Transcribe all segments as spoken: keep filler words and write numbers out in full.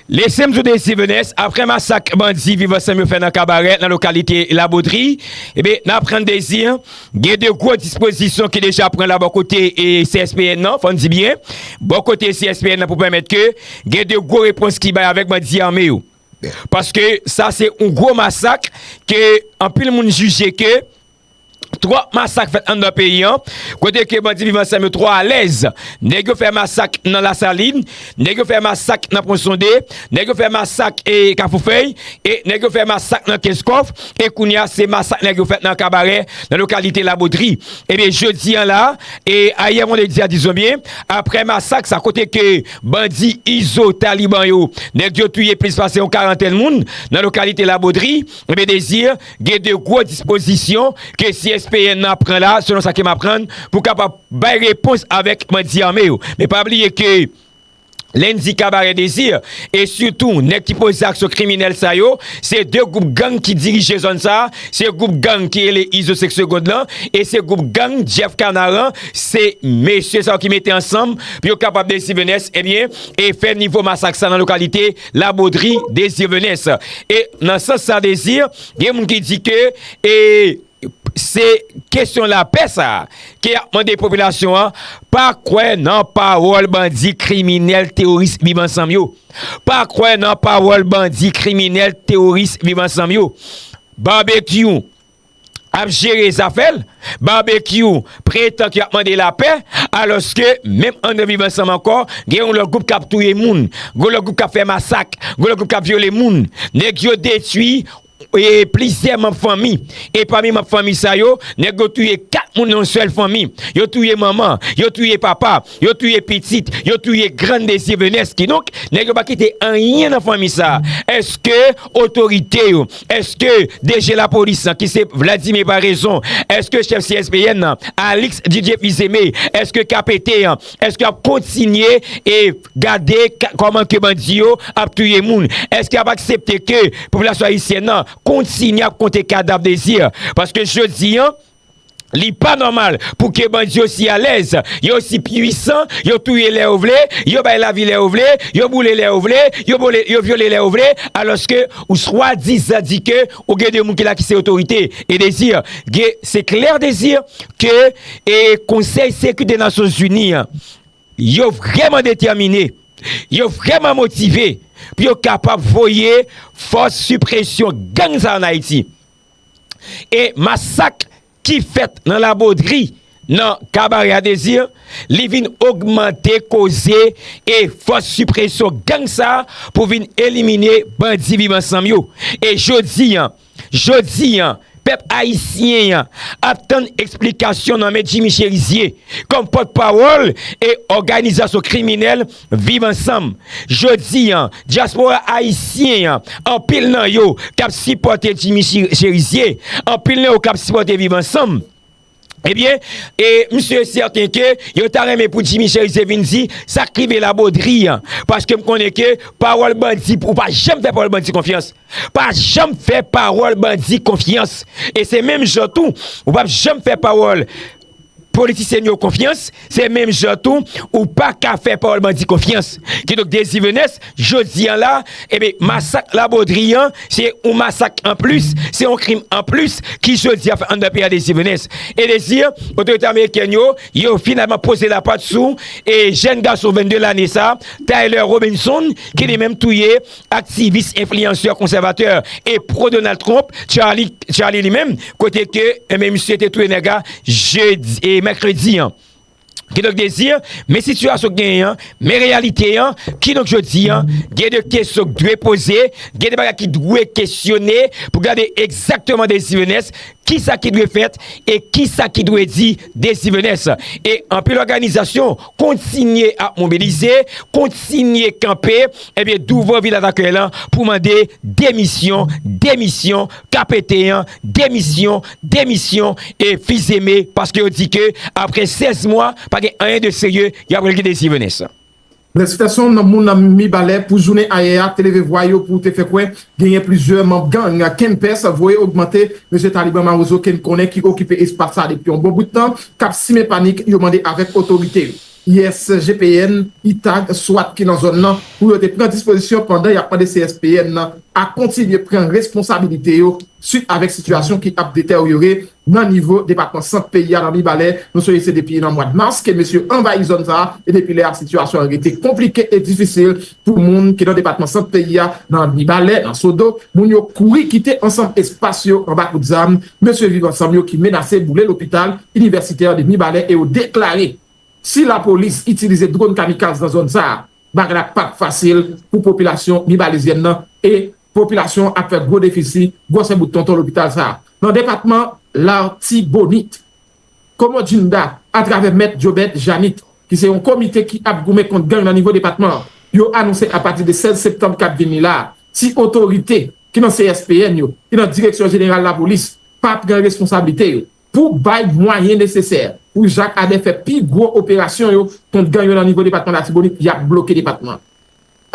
Lese m di w Désir Venès, apre masak bandi Viv Ansanm yo fè nan Kabarè, nan lokalite Labodri, ebyen, n aprann Désir, gen de gwo dispozisyon ki deja pran la bò kote e C S P N nan, fò n di byen, bò kote C S P N nan pou pèmèt ke gen de gwo repons ki bay avèk bandi ame yo. Paske sa se yon gwo masak ke anpil moun jije ke twòp masak fèt anndan peyi an, kote ke bandi Viv Ansanm yo twò alèz. Nèg yo fè masak nan Lasalin, nèg yo fè masak nan Pon Sonde, nèg yo fè masak e Kafou Fèy, e nèg yo fè masak nan Kenskòf, e kounye a se masak nèg yo fèt nan Kabarè, nan lokalite Labodri. Ebyen, jodi an la, e ayè vandredi a, dizon byen, apre masak sa, kote ke bandi Izo Taliban yo, nèg yo touye plis pase yon karantèn moun nan lokalite Labodri, ebyen, Désir, gen de gwo dispozisyon ke C S P N nan pran la, selon sa ke m aprann, pou kapab bay repons avèk bandi ame yo. Men pa bliye ke lè n di Kabarè Désir, e sitou nèg ki poze aksyon kriminèl sa yo, se de gwoup gang ki dirije zòn sa, se gwoup gang ki rele Izo Senk Segond lan, e se gwoup gang Jeff Kanaran, se mesye sa yo ki mete ansanm pou yo kapab Désir Venès, ebyen, e fè nivo masak sa nan lokalite Labodri Désir Venès. E nan sans sa Désir, gen moun ki di ke, e, se kesyon lapè sa a ke y ap mande popilasyon an, pa kwè nan pawòl bandi kriminèl teworis Viv Ansanm yo. Pa kwè nan pawòl bandi kriminèl teworis Viv Ansanm yo. Babekyou ap jere zafè l, Babekyou pretan ke y ap mande lapè, alòske menm anndan Viv Ansanm ankò, gen yon lòt gwoup k ap touye moun, gen yon lòt gwoup k ap fè masak, gen yon lòt gwoup k ap vyole moun. Nèg yo detwi e plizyè manm fanmi. E pami manm fanmi sa yo, nèg yo touye kat moun nan yon sèl fanmi. Yo touye manman, yo touye papa, yo touye pitit, yo touye grann Désir Venès. Kidonk, nèg yo pa kite anyen nan fanmi sa. Èske otorite yo, èske D G lapolis lan, ki se Vladimir Paraison, èske chèf C S P N nan, Alix Didier Fils-Aimé, èske K P T an, èske y ap kontinye e gade ka- kòman ke bandi yo ap touye moun? Èske y ap aksepte ke popilasyon ayisyèn nan kontinye ap konte kadav Désir? Paske jodi an, li pa nòmal pou ke bandi osi alèz, yo osi pwisan, yo touye lè yo vle, yo bay lavi lè yo vle, yo boule lè yo vle, yo bole, yo vyole lè yo vle, alòske ou swadizan di ke ou gen de moun ki la ki se otorite. E Désir, gen, se klè Désir ke e Konsèy Sekirite Nasyonzini an, yo vrèman detèmine, yo vrèman motive pou yo kapab voye fòs sipresyon gang sa ann Ayiti. E masak ki fèt nan Labodri, nan Kabarè a Désir, li vin ogmante koze e fòs sipresyon gang sa pou vin elimine bandi Viv Ansanm yo. E jodi an, jodi an, pèp ayisyen an ap tann eksplikasyon nan men Jimmy Chérizier kòm pòtpawòl e òganizasyon kriminèl Viv Ansanm. Jodi an, dyaspora ayisyen an, anpil nan yo k ap sipòte Jimmy Chi- Chérizier, anpil nan yo k ap sipòte Viv Ansanm. Ebyen, e misye sèten ke yo ta renmen pou Jimmy Chérizier vin di sa k rive Labodri an. Paske m konnen ke pawòl bandi, ou pa janm fè pawòl bandi konfyans. Pa janm fè pawòl bandi konfyans. E se menm jan tou, ou p ap janm fè pawòl politisyen yo konfyans, se menm jan tou, ou pa ka fè pawòl bandi konfyans. Kidonk, Désir Venès, jodi an la, ebyen, masak Labodri an, se yon masak anplis, se yon krim anplis ki jodi a fèt anndan peyi a Désir Venès. E Désir, otorite amerikèn yo, yo finalman poze lapat sou e jèn gason vennde lane sa, Tyler Robinson, ki li menm touye aktivis, enfliyansè, konsèvatè e pro Donald Trump, Charlie, Charlie li menm, kote ke, enben, misye te touye nèg la jedi, e mèkredi an. Kidonk Désir, men sitiyasyon k genyen an, men reyalite an, kidonk jodi an, gen de kesyon k dwe poze, gen de bagay ki dwe kesyone pou gade egzakteman Désir Venès, kisa ki dwe fèt e kisa ki dwe di Désir Venès. E anpil òganizasyon kontinye ap mobilize, kontinye kanpe, ebyen, douvan Vila Dakèy lan pou mande demisyon, demisyon, K P T an, demisyon, demisyon, e Fils-Aimé, paske yo di ke apre sèz mwa, pa gen anyen de serye y ap regle Désir Venès. Blès Peterson, moun nan Mibalè pou jounen ayè a te leve vwa yo pou te fè kwè genyen plizyè manm gang Kenpès voye ogmante mesye Taliban Mawozo ke n konnen ki okipe espas sa depi yon bon bout tan, k ap simen panik, yo mande avèk otorite yo. I S G P N, itag, swat ki nan zòn nan pou yo te pran dispozisyon pandan y ap mande C S P N nan a kontinye pran responsabilite yo swit avèk sitiyasyon ki ap deteryore nan nivo depatman Sant peyi a nan Mibalè. Nou sonje se depi nan mwa mas ke mesye anvayi zòn sa a, e depi lè a sitiyasyon an rete konplike e difisil pou moun ki nan depatman Sant peyi a nan Mibalè, nan Sodo. Moun yo kouri kite ansanm espas yo anba kout zam mesye Viv Ansanm yo ki menase boule lopital inivèsitè de Mibalè e yo deklare si lapolis itilize dwòn kamikaz nan zòn sa a, bagay la p ap fasil pou popilasyon mibalezyèn nan e popilasyon ap fè gwo defisi gwosè bout tonton lopital sa a. Nan depatman Latibonit, Komodinda, atravè Mèt Jobert Janit, ki se yon komite ki ap goumen kont gang nan nivo depatman an, yo anonse apati de sèz septanm k ap vini la a, si otorite ki nan C S P N yo, ki nan Direksyon Jeneral Lapolis, pa pran responsablite yo pou bay mwayen nesesè pou Jak Adè fè pi gwo operasyon yo kont gang yo nan nivo depatman Latibonit, y ap bloke depatman an.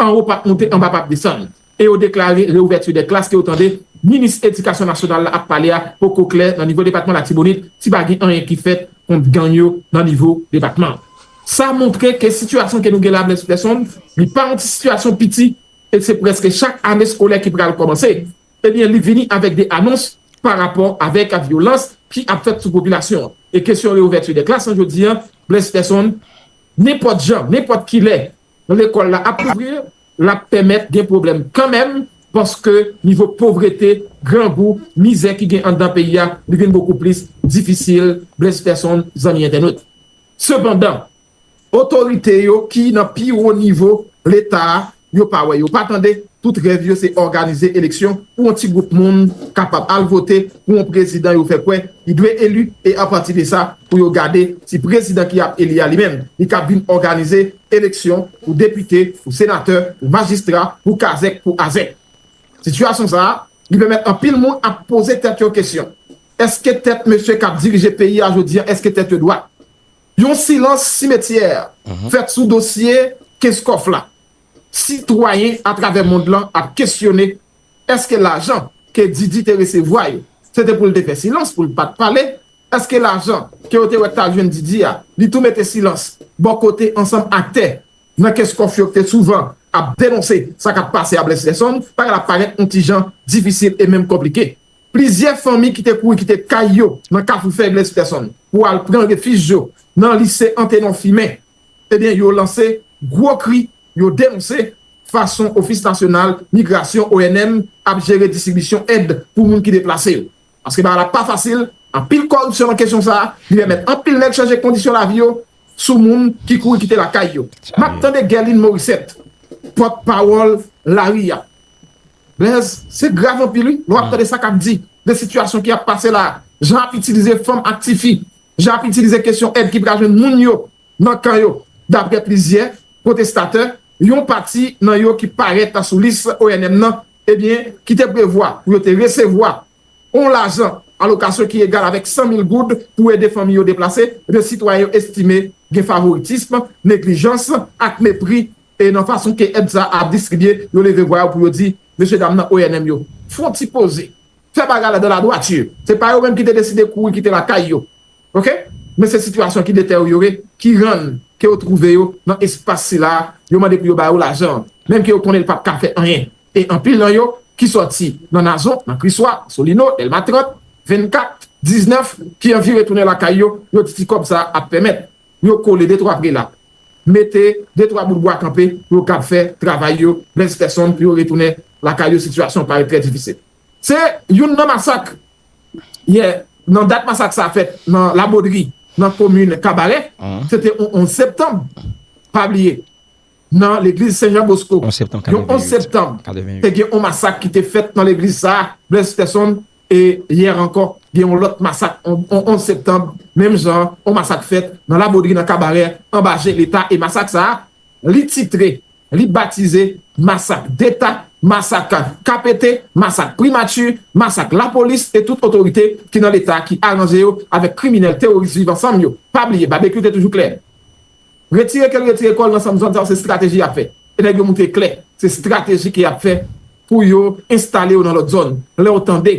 Anwo p ap moute, anba p ap desann. E yo deklare reouvèti de klas ke yo tande minis edikasyon nasyonal la ap pale a poko klè nan nivo depatman Latibonit si pa gen anyen ki fèt kont gang yo nan nivo depatman. Sa montre ke sitiyasyon ke nou gen la, Blaise Peterson, li pa yon ti sitiyasyon piti, e se prèske chak ane eskolè ki pral kòmanse, ebyen, li vini avèk de anons pa rapò avèk vyolans ki ap fèt sou popilasyon an. E kesyon reouvèti de klas an jodi an, Blaise Peterson, nenpòt jan, nenpòt kilè, lekòl la ap louvri, l ap pèmèt gen pwoblèm kanmenm, paske nivo povrete, grangou, mizè ki gen anndan peyi a, li vin bokou plis difisil, Blaise Peterson, zanmi entènot. Sepandan, otorite yo ki nan pi wo nivo Leta a, yo pa wè, yo pa tande, tout rèv yo se òganize eleksyon pou yon ti gwoup moun kapab al vote pou yon prezidan yo fè kwè li dwe eli, e apati de sa, pou yo gade si prezidan ki ap eli a li menm, li kab vin òganize eleksyon pou depite, pou senatè, pou majistra, pou kazèk, pou azèk. Sitiyasyon sa a, li pèmèt anpil moun ap poze tèt yo kesyon. Èske tèt mesye k ap dirije peyi a jodi a, èske tèt yo dwat? Yon silans simetyè fèt sou dosye Kenskòf la. Sitwayen atravè mond lan ap kesyone èske lajan ke Didi te resevwa yo, se te pou l te fè silans, pou l pa t pale? Èske lajan ke yo te wè k t al jwenn Didi a, li tou mete silans bò kote ansanm aktè nan Kenskòf yo ki te souvan ap denonse sa k ap pase a Blaise Peterson, bagay la parèt yon ti jan difisil e menm konplike. Plizyè fanmi ki te kouri kite kay yo nan Kafou Fèy Blaise Peterson pou al pran refij yo nan lise Antenon Fimen, ebyen, yo lanse gwo kri, yo denonse fason Ofis Nasyonal Migrasyon, O N M, ap jere distribisyon èd pou moun ki deplase yo. Paske bagay la pa fasil, anpil kòripsyon nan kesyon sa a, li pèmèt anpil nèg chanje kondisyon lavi yo sou moun ki kouri kite lakay yo. M ap tande Guerline Morissette, pòtpawòl lari a. Blaise, se grav anpil, wi, lè w ap tande sa k ap di de sitiyasyon ki ap pase la a, jan ap itilize fanm ak tifi, jan ap itilize kesyon èd ki pral jwenn moun yo nan kan yo, daprè plizyè pwotestatè, yon pati nan yo ki parèt sou lis O N M nan, ebyen, ki te prevwa pou yo te resevwa yon lajan alokasyon ki egal avèk san mil goud pou ede fanmi yo deplase, ebyen, sitwayen yo estime gen favoritism, neglijans ak mepri, e nan fason ke èd sa a ap distribye, yo leve vwa yo pou yo di, mesye dam nan O N M yo, fè yon ti poze, fè bagay la dans la droiture. Se pa yo menm ki te deside kouri kite lakay yo. Oke? Men se sitiyasyon ki deteryore, ki rann ke yo twouve yo nan espas sila a, yo mande pou yo ba yo lajan an, menm ke yo konnen l p ap ka fè anyen. E anpil nan yo ki sòti nan Nazon, nan Kriswa, Solino, Dèlma trant, vennkat, diznèf, ki anvi retounen lakay yo, yo di ti kòb sa a ap pèmèt yo kole de twa prela, mete de twa bout bwa kanpe pou yo kab fè travay yo, Blaise Peterson, pou yo retounen lakay yo, sitiyasyon parèt trè difisil. Se youn nan masak yè, nan dat masak sa fèt nan Labodri, nan komin Kabarè, se te yon onz septanm, pa bliye, nan legliz Sen Jan Bosko. Yon onz septanm, te gen yon masak ki te fèt nan legliz sa a, Blaise Peterson, e yè ankò, gen yon lòt masak, yon, yon onz septanm, menm jan, yon masak fèt nan Labodri, nan Kabarè, anba je Leta, e masak sa a, li titre, li batize masak Deta, masak K P T, masak Primati, masak lapolis e tout otorite ki nan Leta ki aranje yo avèk kriminèl teworis Viv Ansanm yo. Pa bliye, babekyou te toujou klè. Retire ke l retire kò l nan sanm zòn sa yo, se estrateji y ap fè. E nèg yo montre klè, se estrateji ke y ap fè pou yo enstale yo nan lòt zòn. Lè w tande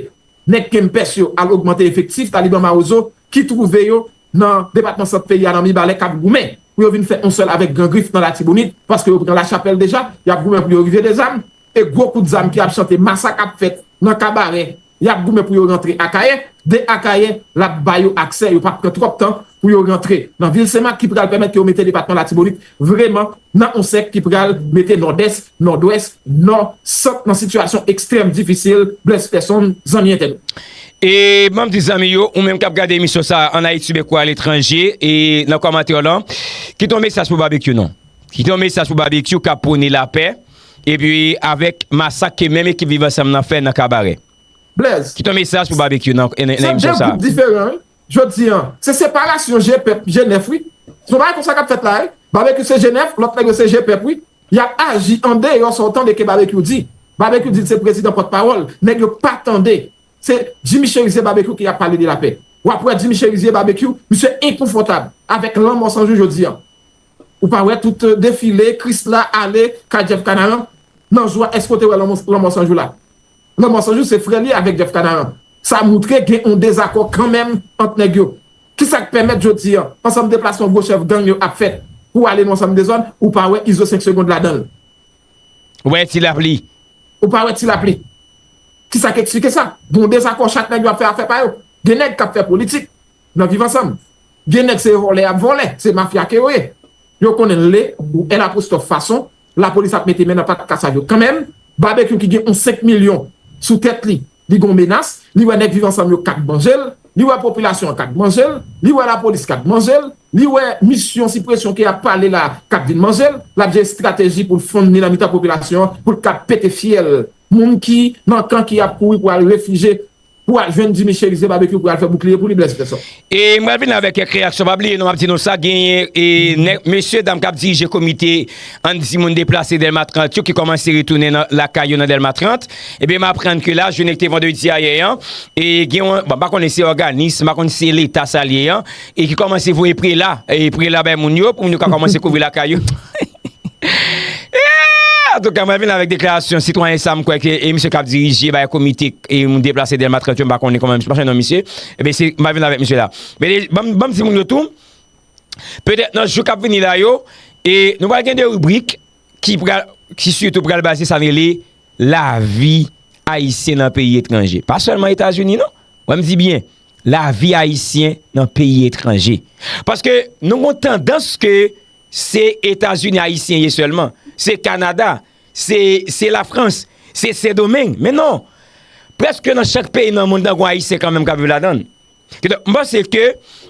nèg Kempès yo al ogmante efektif Taliban Mawozo ki twouve yo nan depatman Sant peyi a, nan Mibalè, k ap goumen pou yo vin fè yon sèl avèk Gran Grif nan Latibonit, paske yo pran Lachapèl deja, y ap goumen pou yo rive Dezam, e gwo kout zam ki ap chante, masak ap fèt nan Kabarè, y ap goumen pou yo rantre Akayè, de Akayè, l ap ba yo aksè, yo p ap pran twòp tan pou yo rantre nan vil Senmak, ki pral pèmèt ke yo mete depatman Latibonit vrèman nan yon sèk ki pral mete Nòdès, Nòdwès, Nò, Sant nan sitiyasyon ekstrèm difisil, Blaise Persson, zanmi entènot. E ban m di zanmi yo, ou menm k ap gade emisyon sa a ann Ayiti oubyen kwa aletranje, e nan kòmantè w lan, kite yon mesaj pou Babekyou non. Kite yon mesaj pou Babekyou k ap pwone lapè, epi avèk masak ke menm ekip Viv Ansanm nan fè nan Kabarè. Blaise, kite yon mesaj pou Babekyou nan, nan, nan emisyon sa a. Se de gwoup diferan, wi. Jodi a, se separasyon G pèp, G nèf, wi. Se yon bagay konsa k ap fèt la, wi. Babekyou se G nèf, lòt nèg yo se G pèp, wi. Y ap aji andeyò sa w tande ke Babekyou di. Babekyou di l se prezidan pòtpawòl. Nèg yo pa tande. Se Jimmy Chérizier Babekyou ki ap pale de lapè. W ap wè Jimmy Chérizier Babekyou, misye enkonfòtab avèk lanmò san jou jodi a. Ou pa wè tout, euh, defile, Krisla ale kay Jeff Canaran nan jou a, èske w te wè lanmò, lanmò san jou la? Lanmò san jou se frè li avèk Jeff Canaran. Sa moutre gen yon dezakò kanmenm ant nèg yo. Kisa k pèmèt jodi a, ansanm deplasman gwo chèf gang yo ap fèt pou ale nan ansanm de zòn, ou pa wè Izo senk segonn ladan l? Ou pa wè Ti Lapli? Ou pa wè Ti Lapli? Kisa k eksplike sa? Gen yon dezakò, chak nèg yo ap fè afè pa yo. Gen nèg k ap fè politik nan Viv Ansanm. Gen nèg se vòlè y ap vòlè, se mafya ke yo ye. Yo konnen l le ou èl apostwòf fason, lapolis ap mete men nan pat kasaj yo kanmenm. Babekyou ki gen yon senk milyon sou tèt li, li gon menas, li wè nèg Viv Ansanm yo k ap manje l, li wè popilasyon an k ap manje l, li wè lapolis k ap manje l, li wè misyon sipresyon ke y ap pale la k ap vin manje l, l ap jere estrateji pou l fonn li nan mitan popilasyon an, pou l ka pete fyèl moun ki nan kan ki ap kouri pou al refije, pou al jwenn Jimmy Chérizier Babekyou pou al fè boukliye pou li, Blaise Persson. E m pral vin avèk kèk reyaksyon. Pa bliye non, m ap di nou sa, genyen, e, nèg, mesye dam k ap dirije komite, ann di, moun deplase Dèlma trant yo ki kòmanse retounen nan lakay yo nan Dèlma trant. Ebyen, m aprann ke la, jounen ki te vandredi ayè an, e gen yon, bon, m pa konnen se òganis, m pa konnen se leta sa l ye an, e ki kòmanse voye prela, e prela bay moun yo, pou moun yo ka kòmanse kouvri lakay yo. Antouka, mwen vin avèk deklarasyon sitwayen sa, m kwè ke e misye k ap dirije bay komite e moun deplase Dèlma trant yo, m pa konnen kòman, m pa konnen non misye. Ebyen, se, mwen vin avèk misye la. Men, ban m, ban m di moun yo tou, petèt nan jou k ap vini la yo, e nou pral gen de ribrik ki pral, ki sitou pral baze sa n rele lavi ayisyen nan peyi etranje. Pa sèlman Etazini, non. Wè m di byen, lavi ayisyen nan peyi etranje. Paske nou gon tandans ke se Etazini ayisyen ye sèlman. Se Kanada, se, se Lafrans, se Sendomeng. Men non, prèske nan chak peyi nan mond nan, gon ayisyen kanmenm k ap viv ladan l. Kidonk, m panse ke,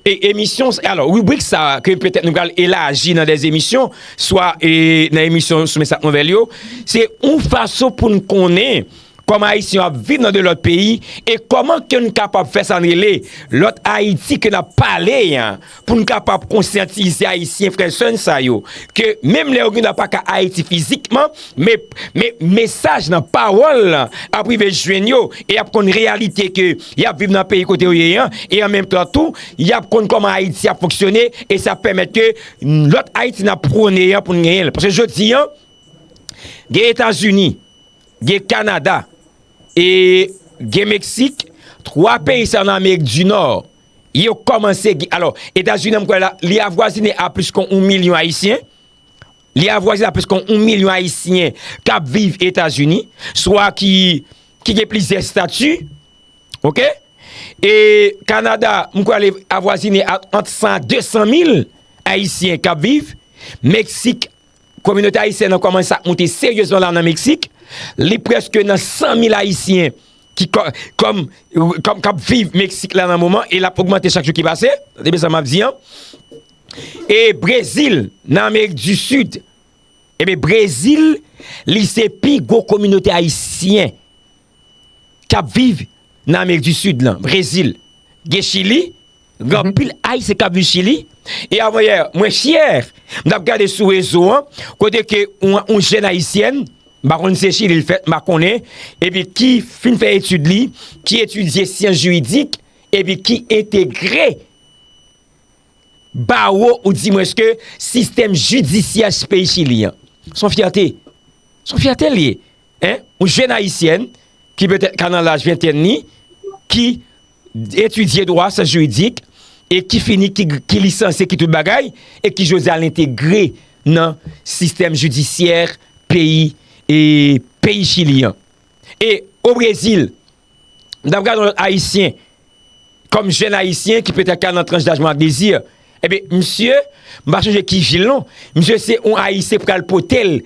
e, emisyon, alò, ribrik sa a ke petèt nou pral elaji nan dè emisyon, swa, e, nan emisyon sou Men Sak Nouvèl yo, se yon fason pou n konnen kòman Ayisyen yo ap viv nan de lòt peyi, e kòman ke n kapab fè sa n rele lòt Ayiti ke n ap pale a, pou n kapab konsyantize Ayisyen frè sè n sa yo, ke menm lè yo gendwa pa ka Ayiti fizikman, men, men mesaj nan pawòl ap rive jwenn yo, e y ap konn reyalite ke y ap viv nan peyi kote yo ye an, e an menm tan tou, y ap konn kòman Ayiti ap fonksyone, e sa ap pèmèt ke lòt Ayiti n ap pwone an pou n genyen l. Paske jodi an, gen Etazini, gen Kanada, e gen Meksik, twa peyi sa nan Amerik di Nò, yo kòmanse gen, alò, Etazini, m kwè la, li avwazine a plis ke yon milyon Ayisyen, li avwazine a plis ke yon milyon Ayisyen k ap viv Etazini, swa ki, ki gen plizyè estati, oke? E Kanada, m kwè li avwazine a ant san a de san mil Ayisyen k ap viv. Meksik, kominote ayisyèn nan kòmanse ap moute seryezman la nan Meksik. Li prèske nan san mil Ayisyen ki kò-, kòm, kòm k ap viv Meksik la nan moman, e l ap ogmante chak jou ki pase. Tande byen sa m ap di an. E Brezil, nan Amerik di Sid, ebyen, Brezil, li se pi gwo kominote ayisyen k ap viv nan Amerik di Sid lan, Brezil. Gen Chili, gen anpil Ayisyen k ap viv Chili. E avanyè, mwen fyè, m t ap gade sou rezo an, kote ke yon, yon jèn ayisyèn, m pa konn se Chili l fèt, m pa konnen, epi ki fin fè etid li, ki etidye syans jiridik, epi ki entegre bawo oudimwenske sistèm jidisyè peyi Chili an. Se yon fyète. Se yon fyète l ye. Hein? Yon jèn ayisyèn ki petèt ka nan laj ventèn li, ki etidye dwa, syans jiridik, e ki fini, ki, ki lisanse, ki tout bagay, e ki jodi a l entegre nan sistèm jidisyè peyi, e peyi Chili an. E o Brezil, m t ap gade yon lòt Ayisyen, kòm jèn Ayisyen ki petèt ka nan tranch daj mwen ak Désir. Ebyen, misye, m pa sonje ki vil non, misye se yon Ayisyen pral pote l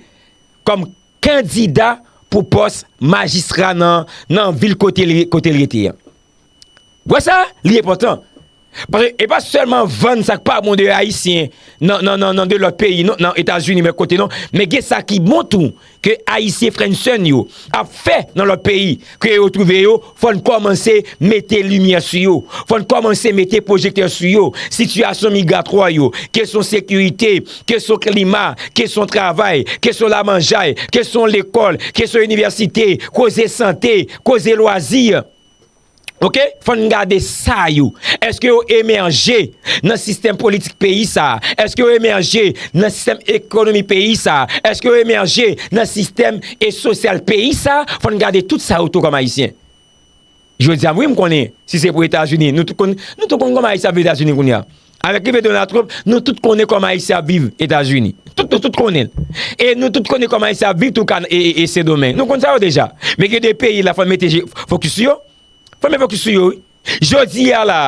kòm kandida pou pòs majistra nan, nan vil kote l, kote l rete an. Wè sa, li enpòtan. Paske e pa sèlman vann sa k pa bon de Ayisyen nan, nan, nan, nan de lòt peyi, non, nan Etazini, men kote non. Men gen sa ki bon tou, ke Ayisyen frè n sè n yo ap fè nan lòt peyi, ke yo twouve yo, fò n kòmanse mete limyè sou yo. Fò n kòmanse mete pwojektè sou yo. Sitiyasyon migratwa yo, kesyon sekirite, kesyon klima, kesyon travay, kesyon lamanjay, kesyon lekòl, kesyon inivèsite, koze sante, koze lwazi. Oke? Fò n gade sa yo. Èske yo emèje nan sistèm politik peyi sa a? Èske yo emèje nan sistèm ekonomi peyi sa a? Èske yo emèje nan sistèm e sosyal peyi sa a? Fò n gade tout sa yo tou kòm Ayisyen. Jodi a, wi, m konnen, si se pou Etazini, nou tout konn, nou tout konn kòman Ayisyen ap viv Etazini kounye a. Avèk rive Donald Trump, nou tout konnen kòman Ayisyen ap viv Etazini. Tout, nou tout konnen l. E nou tout konnen kòman Ayisyen ap viv tou ka, e, e, e Sendomeng. Nou konn sa yo deja. Men gen de peyi la, fò n mete je, fokis sou yo. Fò n met fokis sou yo, wi. Jodi a la,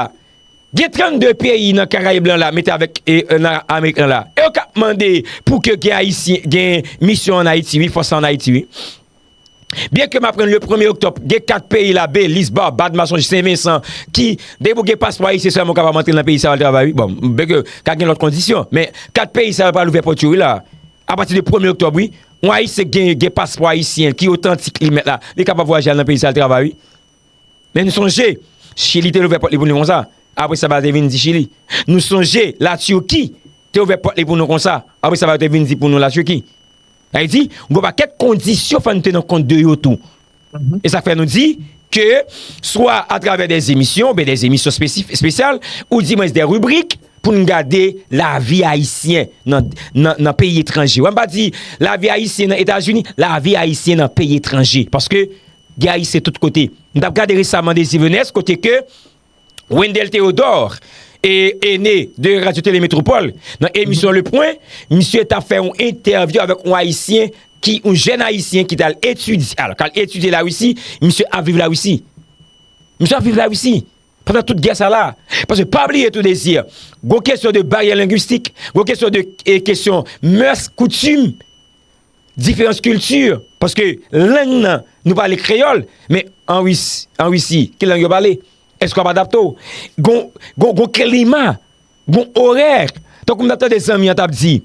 gen trannde peyi nan Karayib lan la, mete avèk, e, nan Amerik lan la. E yo k ap mande pou ke gen Ayisyen, gen misyon ann Ayiti, wi, fòs la ann Ayiti, wi. Byen ke m aprann le premye oktòb, gen kat peyi la, Beliz, Barbad, m pa sonje Sen Vensan, ki, depi w gen paspò ayisyen sèlman, w kapab antre nan peyi sa yo al travay, wi. Bon, byen ke ka gen lòt kondisyon, men kat peyi sa yo pral ouvè pòt yo, wi, la. Apati de premye oktòb, wi, yon Ayisyen gen, gen paspò ayisyen ki otantik li mèt la, li kapab vwayaje al nan peyi sa al travay, wi. Men nou sonje, Chili te ouvè pòt li pou nou konsa. Apre sa, bagay te vin di Chili. Nou sonje, Latiki te ouvè pòt li pou nou konsa. Apre sa, bagay te vin di pou nou Latiki. Sa vle di, gon pakèt kondisyon fò n te nan kont de yo tou. E sa k fè nou di ke swa atravè de emisyon, oubyen de emisyon espesif-, espesyal, ou di mwens de ribrik, pou n gade lavi ayisyen nan, nan, nan peyi etranje. Wè, m pa di lavi ayisyen nan Etazini, lavi ayisyen nan peyi etranje. Paske gen Ayisyen tout kote. M t ap gade resaman Désir Venès, kote ke Wendell Théodore, e, Aîné de Radio Télé Métropole, nan emisyon Le Point, misye t ap fè yon entèvyou avèk yon Ayisyen ki, yon jèn Ayisyen ki t al etidye, alò, k al etidye Larisi, misye ap viv Larisi. Misye ap viv Larisi. Pandan tout gè sa la. Paske pa bliye tou, Désir, gon kesyon de baryè lengwistik, gon kesyon de, e, kesyon mès, koutim, diferans kilti, paske lang nan, nou pale kreyòl, men an Risi, an Risi, ki lang yo pale? Èske w ap adapte w? Gon, gon, gon klima, gon orè. Tankou m t ap tande zanmi an t ap di,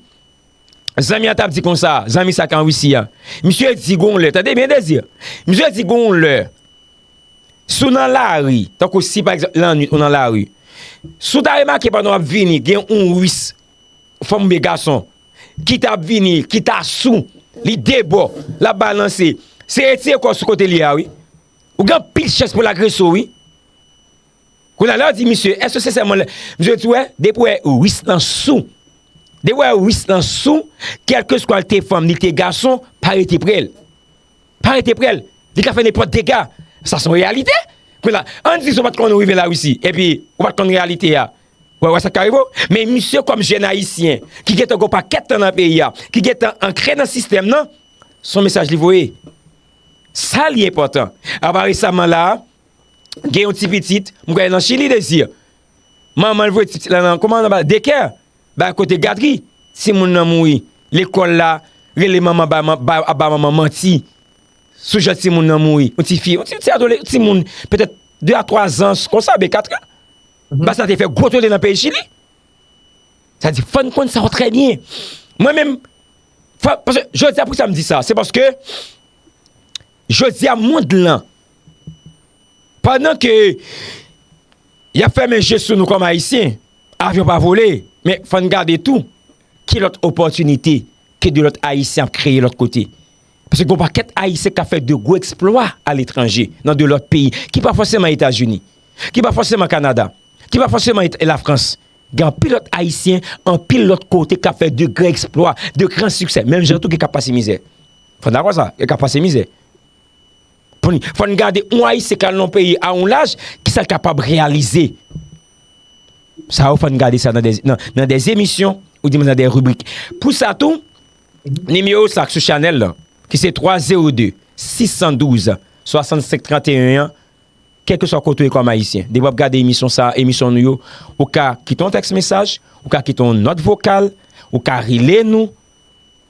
zanmi an t ap di konsa, zanmi sa k an Risi a. Misye di gon lè, tande byen, Désir. Misye di gon lè, si w nan lari, tankou si pa egzanp lannwit ou nan lari, si w ta remake pandan w ap vini, gen yon Ris, fanm oubyen gason, ki t ap vini, ki ta sou, li debò, l ap balanse, se retire kò w sou kote l ye a, wi. Ou gen anpil chans pou l agrese w, wi. Kounye a, lè w di misye, èske se sèlman lè, misye di, wè, depi w wè Ris lan sou, depi w wè Ris lan sou, kèlkeswa l te fanm, li te gason, pa rete prè l. Pa rete prè l. Li ka fè nenpòt dega. Sa se yon reyalite. Kounye a, ann di si w pa t konn rive Larisi, epi ou pa t konn reyalite a. Wè, wè sa k ka rive w. Men misye kòm jèn ayisyen, ki gentan gon pakèt tan nan peyi a, ki gentan ankre nan sistèm nan, se yon mesaj li voye. Sa li enpòtan. Apa resaman la, gen yon ti pitit, m kwè nan Chili, Désir. Manman l voye ti pitit la nan, kòman nan ba, daycare, ba kote gadri, timoun nan mouri. Lekòl la, rele manman, ba, ba, ba manman manti sou jan timoun nan mouri. Yon ti fi, yon ti, ti adole-, timoun, petèt de a twa zan, konsa, oubyen kat an. Bagay sa te fè gwo tole nan peyi Chili. Sa di, fò n konn sa yo trè byen. Mwen menm, fò, paske jodi a, poukisa m di sa? Se paske jodi a, mond lan, pandan ke y ap fèmen je sou nou kòm Ayisyen, avyon pa vole, men fò n gade tou ki lòt opòtinite ke de lòt Ayisyen ap kreye lòt kote. Paske gen yon pakèt Ayisyen k ap fè de gwo eksplwa aletranje, nan de lòt peyi, ki pa fòseman Etazini, ki pa fòseman Kanada, ki pa fòseman Et-, Lafrans. Gen anpil lòt Ayisyen, anpil lòt kote k ap fè de gran eksplwa, de gran siksè. Menm jan tou gen k ap pase mizè. Fò n dakò sa, gen k ap pase mizè. Fò n, fò n gade yon Ayisyen k al nan yon peyi a yon laj, kisa l kapab reyalize. Sa yo fò n gade sa nan de, nan, nan de emisyon, ou di nan de ribrik. Pou sa tou, nimewo sa k sou chanèl lan, ki se twa zewo de, sis san douz, swasannsenk tranteyen an, kèlkeswa kote w ye kòm Ayisyen. Depi w ap gade emisyon sa, emisyon nou yo, ou ka kite yon tèks mesaj, ou ka kite yon nòt vokal, ou ka rele nou,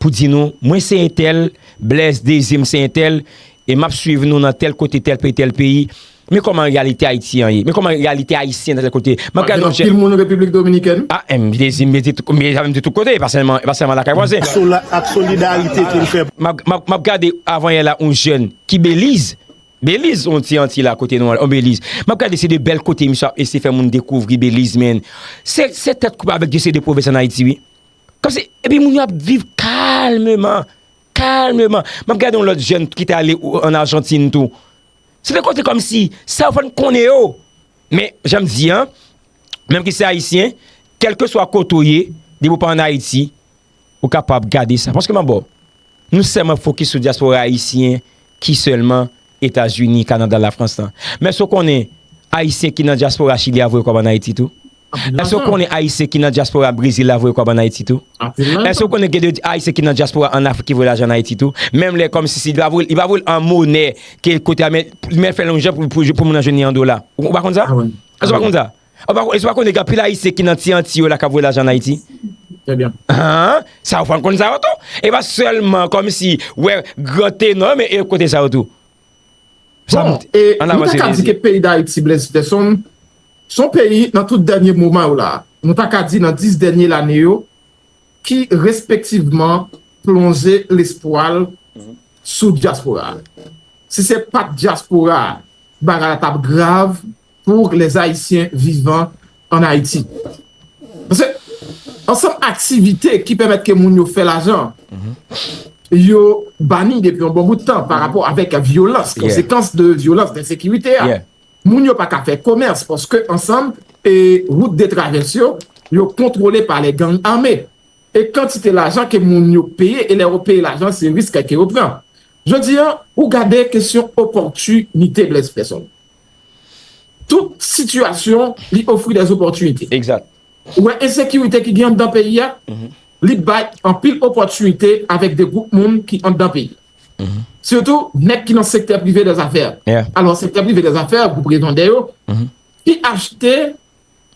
pou di nou, mwen se entèl, Blaise Désir, m se entèl, e m ap swiv nou nan tèl kote, tèl peyi, tèl peyi. Men kòman reyalite Ayiti an ye. Men kòman reyalite ayisyen nan tèl kote. M ap gade yon jèn. Anpil moun Repiblik Dominikèn. A, m Désir, m mete tout, m mete tout kote, e pa sèlman, e pa sèlman lakay vwazen. Ak solidarite ke l fè. M ap, m ap, m ap gade avanyè la, yon jèn ki Beliz. Beliz, yon ti Anti la kote nou, yon Beliz. M ap gade se de bèl kote misye ap eseye fè moun dekouvri Beliz, men. Se, se tèt koup avèk Dye se de pwovens ann Ayiti, wi. Kòmsi, epi moun yo ap viv kalmeman, kalmeman. M ap gade yon lòt jèn ki te ale ann Ajantin tou. Se de kote kòmsi, sa yo fè n konnen yo. Men, jan m di an, menm ki se ayisyen, kèlkeswa kote w ye, depi w pa ann Ayiti, ou kapab gade sa. Paske m ap ba w, nou sèlman fokis sou dyaspora ayisyen ki sèlman Etazini, Kanada, Lafrans lan. Men èske w konnen ayisyen ki nan dyaspora Chili a voye kòb ann Ayiti tou? Èske w konnen ayisyen ki nan dyaspora Brezil la voye kòb ann Ayiti tou? Èske w konnen gen de ayisyen ki nan dyaspora ann Afrik ki voye lajan ann Ayiti tou? Menm lè kòmsi si li pa voye, li pa voye l an monè ke kote a, men, men fè l yon jan pou, pou, pou moun nan jwenn li an dola. Ou, ou pa konn sa? Èske w pa konn sa? Ou pa, èske w pa konnen gen anpil ayisyen ki nan ti Anti yo la k ap voye lajan ann Ayiti? Trè byen. An? Sa w pa konn sa yo tou? E pa sèlman kòmsi, wè, gran tenò, men e kote sa yo tou? Bon, e nou ta ka di ke peyi Dayiti, Blaise Peterson, se yon peyi nan tout dènye moman yo la, nou ta ka di nan dis dènye lane yo, ki respektivman plonje lespwa l sou dyaspora a. Si se pa t dyaspora a, bagay la t ap grav pour les Haïtiens vivant en Haïti. Paske ansanm aktivite ki pèmèt ke moun yo fè lajan, yo bani depi yon bon bout tan pa rapò avèk vyolans, konsekans de vyolans, de ensekirite a. Moun yo pa ka fè komès paske ansanm e wout de travès yo, yo kontwole pa les gangs armés. E kantite lajan ke moun yo peye, e lè yo peye lajan, se risk ke yo pran. Jodi a, ou gade kesyon opòtinite, Blaise Peterson. Tout sitiyasyon, li ofri des opportunités. Egzat. Ou wè ensekirite ki gen anndan peyi a, li bay anpil opòtinite avèk de gwoup moun ki anndan peyi a. Sitou, nèg ki nan sektè prive dè zafè. Alò, sektè prive dè zafè, gwoup revandè yo, ki achte,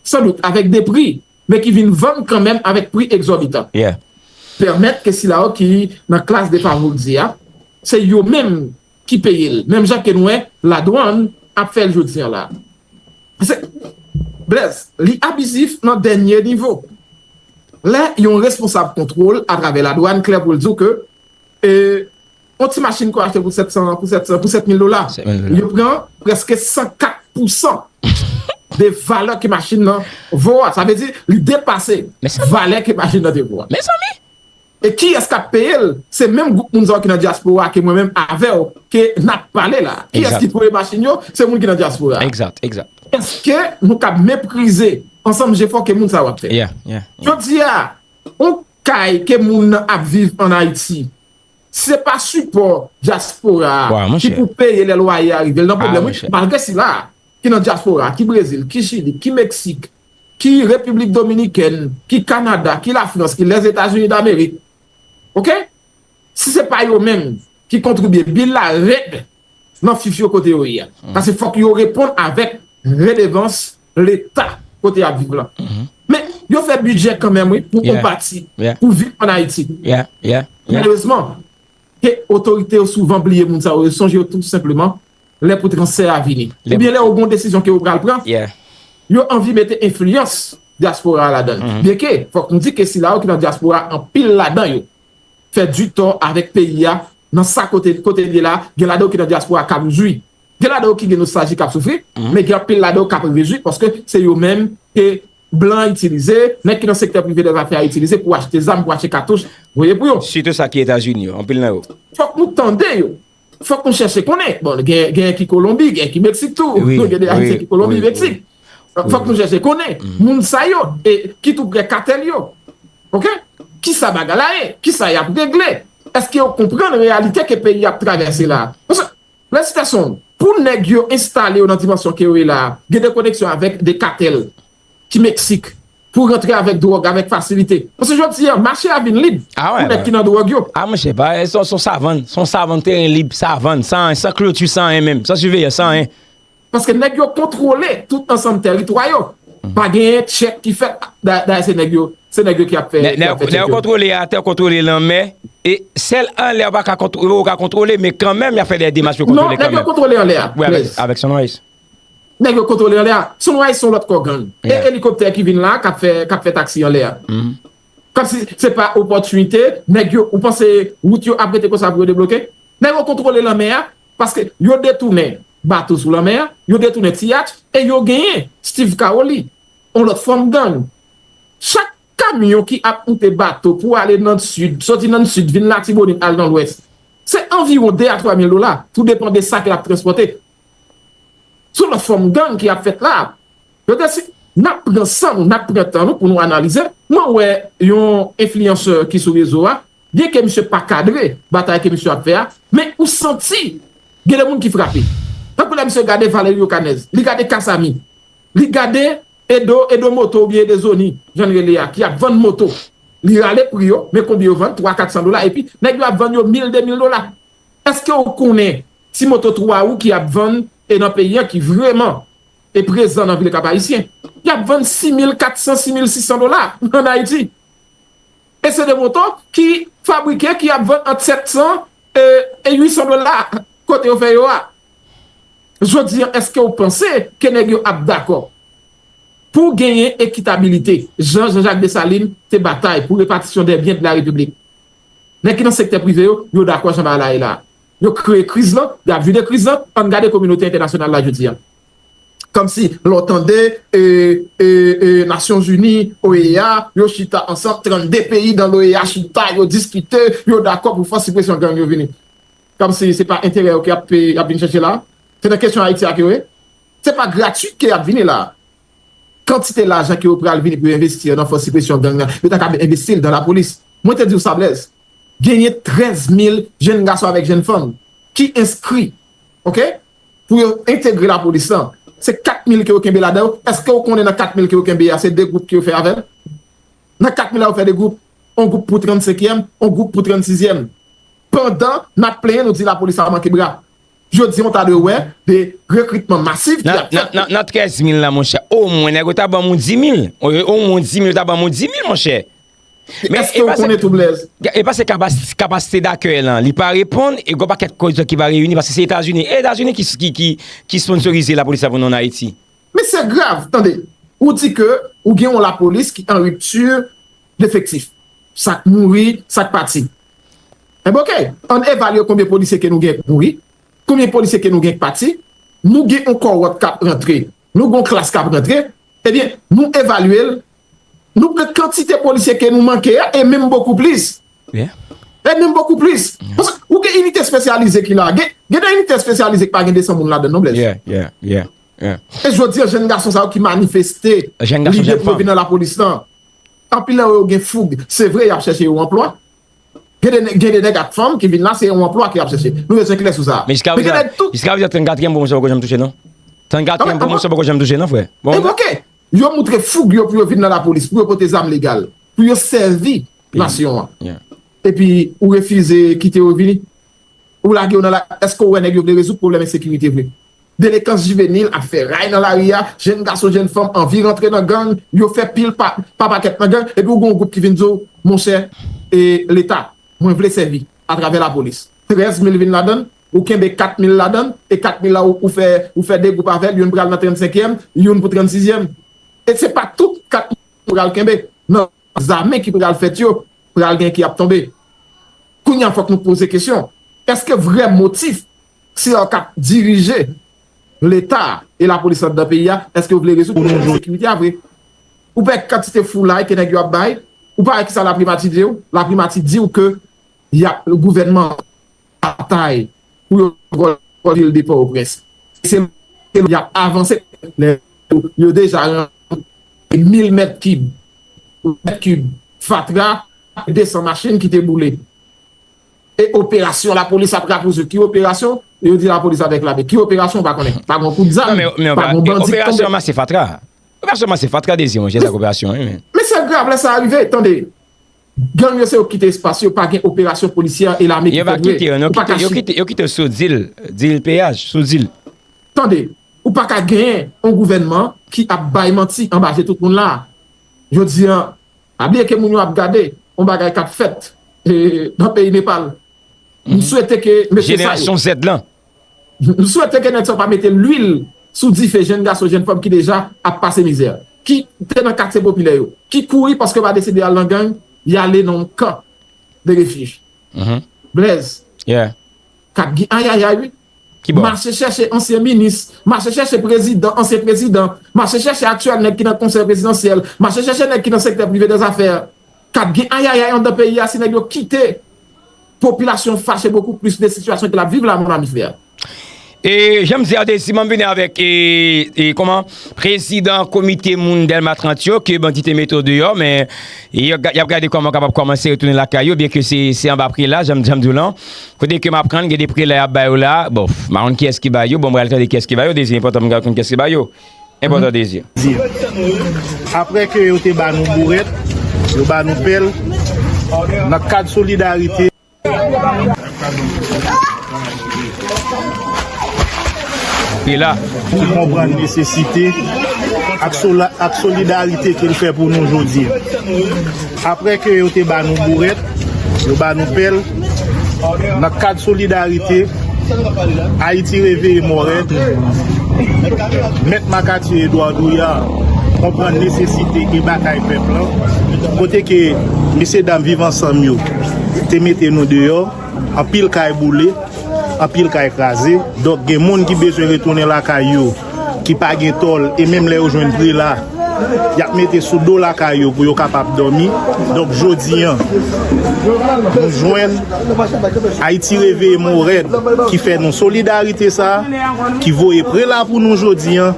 sandout, avèk de pri, men ki vin vann kanmenm avèk pri egzòbitan. Pèmèt ke sila yo ki nan klas defavorize a, se yo menm ki peye l. Menm jan ke n wè ladwann ap fè l jodi a la. Se, Blaise, li abizif nan dènye nivo. Lè yon responsab kontwòl atravè ladwann klè pou l di w ke, e, yon ti machin ke w achte pou sèt san, pou sèt san, pou sèt mil dola, yo pran prèske san kat pousan de valè ke machin nan vo a. Sa vle di, li depase valè ke machin nan te vo a. Mezanmi! E kiyès k ap peye l? Se menm gwoup moun sa yo ki nan dyaspora ke mwen menm avè w ke n ap pale la. Kiyès ki voye machin yo? Se moun ki nan dyaspora. Egzat, egzat. Èske nou kab meprize ansanm jefò ke moun sa yo ap fè? Jodi a, yon kay ke moun nan ap viv ann Ayiti, se pa sipò dyaspora a ki pou peye lè lwaye a rive l nan pwoblèm, wi. Malgre sila ki nan dyaspora, ki Brezil, ki Chili, ki Meksik, ki Repiblik Dominikèn, ki Kanada, ki Lafrans, ki Lèzetazini Damerik. Oke? Si se pa yo menm ki kontribye bil la rèd nan fif yo kote yo ye a. Paske fòk yo reponn avèk redevans Leta kote y ap viv lan. Men yo fè bidjè kanmenm, wi, pou yon pati, pou viv ann Ayiti. Malerezman, ke otorite yo souvan bliye moun sa yo, yo sonje yo tou senpleman lè pou transfè a vini. Oubyen lè yo gen yon desizyon ke yo pral pran, yo anvi mete enfliyans dyaspora a ladan l. Byenke, fòk nou di ke sila yo ki nan dyaspora, anpil ladan yo fè ditò avèk peyi a, nan sa kote, kote l ye la, gen ladan yo ki nan dyaspora k ap jwi. Gen ladan yo ki gen nostalji, k ap soufri, men gen anpil ladan yo k ap rejwi paske se yo menm ke blan itilize, nèg ki nan sektè prive dè zafè a itilize pou achte zam, pou achte katouch, voye pou yo. Sitou sa ki Etazini yo, anpil nan yo. Fòk nou tande yo. Fòk nou chèche konnen. Bon, gen, gen ki Kolonbi, gen ki Meksik tou. Wi, gen de Ayisyen ki Kolonbi, Meksik. Fòk nou chèche konnen moun sa yo, e ki tou prè katèl yo. Oke? Kisa bagay la ye? Kisa y ap regle? Èske yo konprann reyalite ke peyi a ap travèse la? Paske, Blaise Peterson, pou nèg yo enstale yo nan dimansyon ke yo ye la, gen de koneksyon avèk de katèl. ki Meksik pou rantre avèk dwòg, avèk fasilite. Paske jodi a, mache a vin lib pou nèg ki nan dwòg yo. A monchè, pa, se yon savann, se yon savann teren lib, savann, san, san kloti, san anyen menm, san siveyans, san anyen. Paske nèg yo kontwole tout ansanm tèritwa yo. Pa genyen tchèk ki fèt, dayè se nèg yo, se nèg yo ki ap fè. Nèg yo kontwole atè, kontwole lanmè, e sèl anlè ou pa ka kontwole, ou ka kontwole, men kanmenm y ap fè de demach pou kontwole kanmenm. Non, nèg yo kontwole anlè a. Wi, avèk Sunrise. Nèg yo kontwole anlè a. Sunrise se yon lòt kò gang. E elikoptè ki vin la k ap fè, k ap fè taksi anlè a. Kòmsi se pa opòtinite, nèg yo, ou panse wout yo ap rete konsa pou yo debloke? Nèg yo kontwole lanmè a, paske yo detounen bato sou lanmè a, yo detounen tiyach, e yo genyen Steve Caoli, yon lòt fòm gang. Chak kamyon ki ap moute bato pou ale nan sid, soti nan sid, vin Latibonit, al nan lwès, se anviwon de a twa mil dola, tou depann de sa ke l ap transpòte. Se yon lòt fòm gang ki ap fèt la. Yo te si, n ap pran san nou, n ap pran tan nou pou nou analize. Mwen wè yon enfliyansè ki sou rezo a, byenke misye pa kadre batay ke misye ap fè a, men ou santi gen de moun ki frape. Tankou lè misye gade Valerio Canez, li gade Kasami, li gade Edo, Edo Moto oubyen Edo Zoni, jan l rele a, ki ap vann moto. Li rale pri yo, men konbyen yo vann? Twa, kat san dola, epi nèg yo ap vann yo mil, de mil dola. Èske w konnen ti moto twa wou ki ap vann e nan peyi an ki vrèman e prezan nan vil Kap Ayisyen? Y ap vann sis mil kat san, sis mil sis san dola ann Ayiti. E se de moto ki fabrike, ki ap vann ant sèt san e, e uit san dola kote yo fè yo a. Jodi an, èske w panse ke nèg yo ap dakò pou genyen ekitabilite, jan Jean-Jacques Dessalines te batay pou repatisyon dè byen de la Repiblik? Nèg ki nan sektè prive yo, yo dakò jan bagay la ye la. Yo kreye kriz lan, y ap vide kriz lan, ann gade kominote entènasyonal la jodi a. Kòmsi lè w tande e, e, e, Nasyonzini, O E A, yo chita ansanm, trannde peyi nan l'O E A chita, yo diskite, yo dakò pou fòs sipresyon gang yo vini. Kòmsi se pa enterè yo ke y ap, y ap vin chèche la. Se nan kesyon Ayiti a ke yo ye. Se pa gratwit ke y ap vini la. Kantite lajan ke yo pral vini pou yo envesti nan fòs sipresyon gang nan, yo ta ka envesti l nan lapolis. Mwen te di w sa, Blaise. Genyen trèz mil jèn gason avèk jèn fanm ki enskri, oke, pou yo entegre lapolis lan. Se kat mil ke yo kenbe ladan yo. Èske w konnen nan kat mil ke yo kenbe a, se de gwoup ke yo fè avè l? Nan kat mil la, yo fè de gwoup. Yon gwoup pou trannsenkyèm, yon gwoup pou trannsizyèm. Pandan n ap plenyen, nou di lapolis la manke bra. Jodi an, w ta dwe wè de rekritman masif ki ap fèt. Nan, nan, nan, nan trèz mil la, monchè, omwen nèg yo ta ban m yon di mil. O, omwen yon di mil, yo ta ban m yon di mil, monchè. Men èske w konnen tou, Blaise? E pa se kapas-, kapasite dakèy lan, li pa reponn, e gwo pakèt kondisyon ki va reyini, paske se Etazini. E Etazini ki, ki, ki, ki sponsorize lapolis la pou nou ann Ayiti. Men se grav, tande. Ou di ke ou gen yon lapolis ki an ripti defektif. Sa k mouri, sa k pati. Enben, oke, ann evalye konbyen polisye ke nou gen k mouri, konbyen polisye ke nou gen k pati, nou gen yon kowòt k ap rantre, nou gen yon klas k ap rantre, ebyen, nou evalye l, nou pran kantite polisye ke nou manke a, e menm bokou plis. E menm bokou plis. Paske ou gen inite espesyalize ki la. Gen, gen de inite espesyalize ki pa gen de san moun ladan l non, Blaise. E jodi an, jèn gason sa yo ki manifeste, lide pou yo vin nan lapolis lan, anpil nan yo gen foug. Se vre, y ap chèche yon anplwa. Gen de, gen de nèg ak fanm ki vin la, se yon anplwa ke y ap chèche. Nou bezwen klè sou sa. Men jiska prezan, jiska prezan, trannkatriyèm pwomosyon poko janm touche, non? Trannkatriyèm pwomosyon poko janm touche, non, frè? Bon, oke. Yo montre foug yo pou yo vin nan lapolis, pou yo pote zam legal, pou yo sèvi nasyon an. Epi ou refize kite yo vini. Ou lage yo nan la, èske w wè nèg yo vle rezoud pwoblèm ensekirite vre? Delekans jivenil ap fè ray nan lari a, jèn gason, jèn fanm anvi rantre nan gang, yo fè pil pa, pa pakèt nan gang, epi w gen yon gwoup ki vin di w, monchè, e, Leta, mwen vle sèvi atravè lapolis. Trèz mil vin ladan l, ou kenbe kat mil ladan l, e kat mil la ou, ou fè, ou fè de gwoup avè l, youn pral nan trannsenkyèm, youn pou trannsizyèm. E se pa tout kat mil ou pral kenbe. Nan zame ki pral fèt yo, pral gen ki ap tonbe. Kounye a, fòk nou poze kesyon, èske vrè motif sila yo k ap dirije Leta e lapolis anndan peyi a, èske yo vle rezoud pwoblèm ensekirite a vre? Ou pa wè kantite foulay ke nèg yo ap bay? Ou pa wè kisa laprimati di w? Laprimati di w ke y ap, gouvènman batay pou yo vòlè vil de Pòtoprens. Se y ap avanse. Yo deja rann mil mèt kib, mèt kib fatra, de san machin ki te boule. E operasyon, lapolis ap rapousuiv. Ki operasyon? Yo di lapolis avèk lame. Ki operasyon? Ou pa konnen. Pa gen kout zam, pa gen bandi k tonbe. Operasyon ranmase fatra. Operasyon Masif, fatra Dezi, monchè, sa k operasyon, wi, men. Men sa grav, lè sa rive, tande. Gang yo se yo ki kite espas yo, pa gen operasyon polisyè e lame ki fèt vre. Yo pa kite, non, yo kite, yo kite, yo kite sou dil, dil peyaj, sou dil. Tande, ou pa ka genyen yon gouvènman ki ap bay manti anba je tout moun la. Jodi an, pa bliye ke moun yo ap gade yon bagay k ap fèt e, nan peyi Nepal. M swete ke mesye sa yo. Jenerasyon Z lan. M swete ke nèg sa yo pa mete lwil sou dife jèn gason, jèn fanm ki deja ap pase mizè. Ki te nan katye popilè yo. Ki kouri paske yo pa deside al nan gang, y ale nan yon kan de refij. Blaise, k ap gen ayayay wi. Mache chèche ansyen minis, mache chèche prezidan, ansyen prezidan, mache chèche aktyèl nèg ki nan konsèy prezidansyèl, mache chèche nèg ki nan sektè prive dèzafè, k ap gen ayayay anndan peyi a si nèg yo kite popilasyon fache bokou plis de sitiyasyon ke l ap viv la, mon ami frè. E jan m di a, Dezi, m ap vini avèk e, e, kòman, prezidan komite moun Dèlma trant yo ke bandi te mete deyò, men y ap gade kòman yo kapab kòmanse retounen lakay yo, byen ke se, se anba prela, jan m di w lan. Kote ke m aprann gen de prela y ap ba yo la. Bon, m pa konn kiyès ki ba yo. Bon, m pral tande kiyès ki ba yo. Dezi, enpòtan pou m konn kiyès ki ba yo. Enpòtan, Dezi. Apre ke yo te ba nou bourèt, yo ba nou pèl, nan kad solidarite. Prela. Ki konprann nesesite ak solidarite ke l fè pou nou jodi. Apre ke yo te ba nou bourèt, yo ba nou pèl, nan kad solidarite, Ayiti Reveye Mòrèd, Mèt Makatye Edward Ouyar konprann nesesite e batay pèp lan, kote ke mesyedam Viv Ansanm yo te mete nou deyò, anpil kay boule, anpil kay kraze. Donk, gen moun ki bezwen retounen lakay yo, ki pa gen tòl, e menm lè yo jwenn prela, y ap mete sou do lakay yo pou yo kapab dòmi. Donk, jodi an, nou jwenn Ayiti Reveye Mòrèd ki fè nou solidarite sa, ki voye prela pou nou jodi an,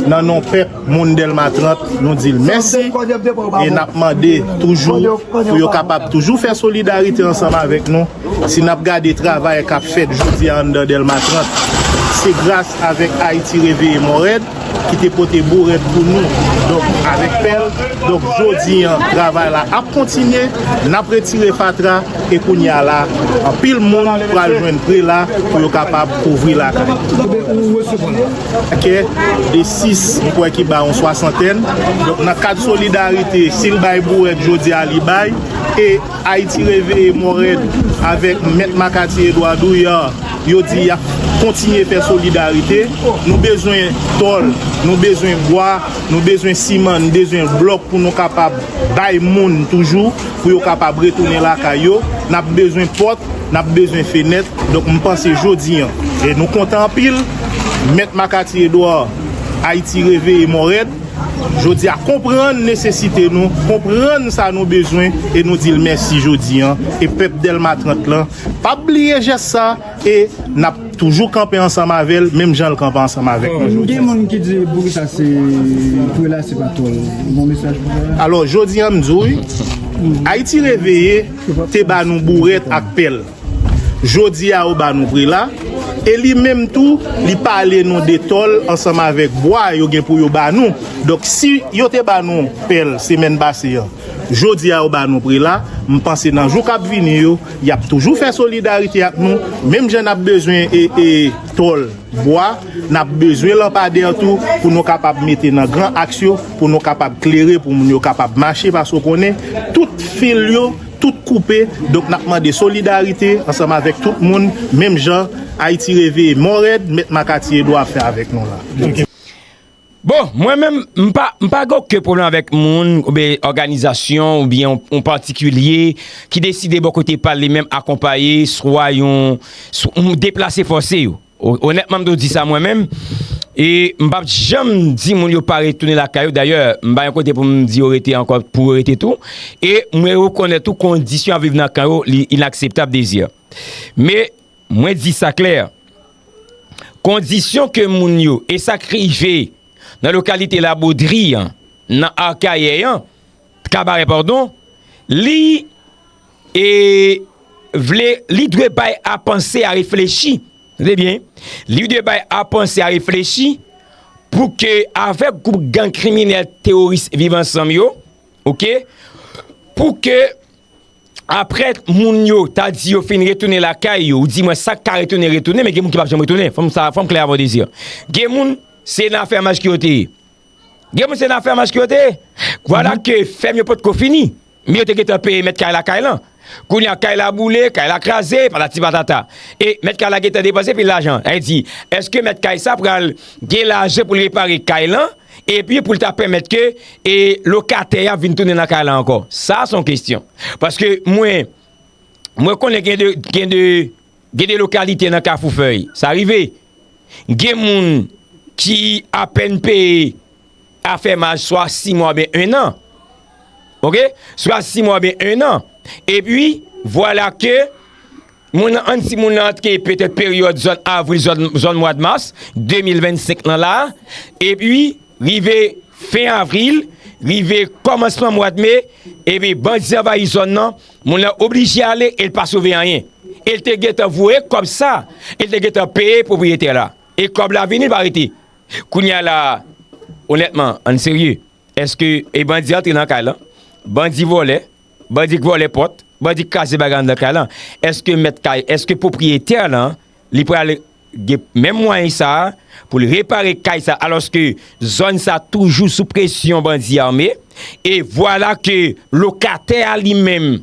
nan non pèp moun Dèlma trant, nou di l mèsi, e n ap mande toujou pou yo kapab toujou fè solidarite ansanm avèk nou. Si n ap gade travay k ap fèt jodi a anndan Dèlma trant, se gras avèk Ayiti Reveye Mòrèd ki te pote bourèt pou nou, donk avèk pèl. Donk, jodi an, travay la ap kontinye, n ap retire fatra, e kounye a la, anpil moun pral jwenn prela pou yo kapab kouvri lakay. Kè de sis, m kwè ki ba yon swasantèn. Donk, nan kad solidarite, si l bay bourèt jodi a, li bay. E Ayiti Reveye Mòrèd avèk Mèt Makatye Edward Ouyar, yo di y ap kontinye fè solidarite. Nou bezwen tòl, nou bezwen bwa, nou bezwen siman, nou bezwen blòk pou nou kapab bay moun toujou, pou yo kapab retounen lakay yo. N ap bezwen pòt, n ap bezwen fenèt. Donk, m panse jodi an, e nou kontan anpil, Mèt Makatye Edward, Ayiti Reveye Mòrèd, jodi a konprann nesesite nou, konprann sa nou bezwen, e nou di l mèsi jodi an. E pèp Dèlma trant lan p ap bliye jès sa, e n ap toujou kanpe ansanm avè l, menm jan l kanpe ansanm avèk nou jodi a. Gen moun ki di bourèt la se, prela se pa tòl. Ou gen yon mesaj pou fè? Alò, jodi a, m di w, wi, Ayiti Reveye te ba nou bourèt ak pèl. Jodi a, yo ba nou prela. E li menm tou, li pale nou de tòl ansanm avèk bwa yo gen pou yo ba nou. Donk, si yo te ba nou pèl semèn pase an, jodi a, yo ba nou prela, m panse nan jou k ap vini yo, y ap toujou fè solidarite ak nou, menm jan n ap bezwen e, e, tòl, bwa, n ap bezwen lanpadè tou pou nou kapab mete nan gran aks yo, pou nou kapab klere, pou moun yo kapab mache, paske w konnen, tout fil yo, tout koupe. Donk, n ap mande solidarite ansanm avèk tout moun, menm jan Ayiti Reveye Mòrèd, Mèt Makatye Edward ap fè avèk nou la. Bon, mwen menm, m pa, m pa gen okenn pwoblèm avèk moun, oubyen òganizasyon, oubyen yon, yon patikilye ki deside bò kote pa l li menm akonpaye swa yon, swa, m deplase fòse yo. O-, onètman, m t di sa mwen menm. E m p ap janm di moun yo pa retounen lakay yo. Dayè, m pa yon kote pou m di yo rete ankò, pou yo rete tou. E mwen rekonèt tou kondisyon y ap viv nan kan yo, li inakseptab, Dezi. Men, mwen di sa klè. Kondisyon ke moun yo, e sa k rive nan lokalite Labodri an, nan Akayè an, Kabarè, padon, li, e, vle, li dwe bay a panse, a reflechi. Tande byen. Li dwe bay a panse, a reflechi, pou ke avèk gwoup gang kriminèl teworis Viv Ansanm yo, oke, pou ke apre moun yo ta di yo fin retounen lakay yo, ou di mwen sa k ka retounen, retounen, men gen moun ki p ap janm retounen. Fò m sa, fò m klè avè w, Désir. Gen moun, se nan afèmaj ke yo te ye. Gen moun, se nan afèmaj ke yo te ye. Vwala ke fèm yo potko fini. Men yo te gentan peye mèt kay la kay lan. Kounye a, kay la boule, kay la kraze, patati patata. E mèt kay la gentan depanse pil lajan. Sa vle di, èske mèt kay sa pral gen lajan pou l repare kay lan, epi pou l ta pèmèt ke, e, lokatè a vin tounen nan kay la ankò? Sa, se yon kesyon. Paske mwen, mwen konnen gen de, gen de, gen de lokalite nan Kafou Fèy. Sa rive. Gen moun ki apèn peye afèmaj swa sis mwa oubyen en an. Oke? Swa sis mwa oubyen en an. Epi, vwala ke moun nan, ann di moun nan antre petèt peryòd zòn avril, zòn, zòn mwa mas de mil vennsenk lan la. Epi, rive fen avril, rive kòmansman mwa me, epi bandi anvayi zòn nan, moun nan oblije ale e l pa sove anyen. E l te gentan voye kòb sa, e l te gentan peye pwopriyetè la. E kòb la vini, l pa rete. Kounye a la, onètman, ann serye, èske e bandi antre nan kay lan? Bandi vòlè, bandi k vòlè pòt, bandi k kraze bagay anndan kay lan. Èske mèt kay, èske pwopriyetè lan, li pral gen menm mwayen sa a pou l repare kay sa, alòske zòn sa toujou sou presyon bandi ame? E vwala ke lokatè a li menm,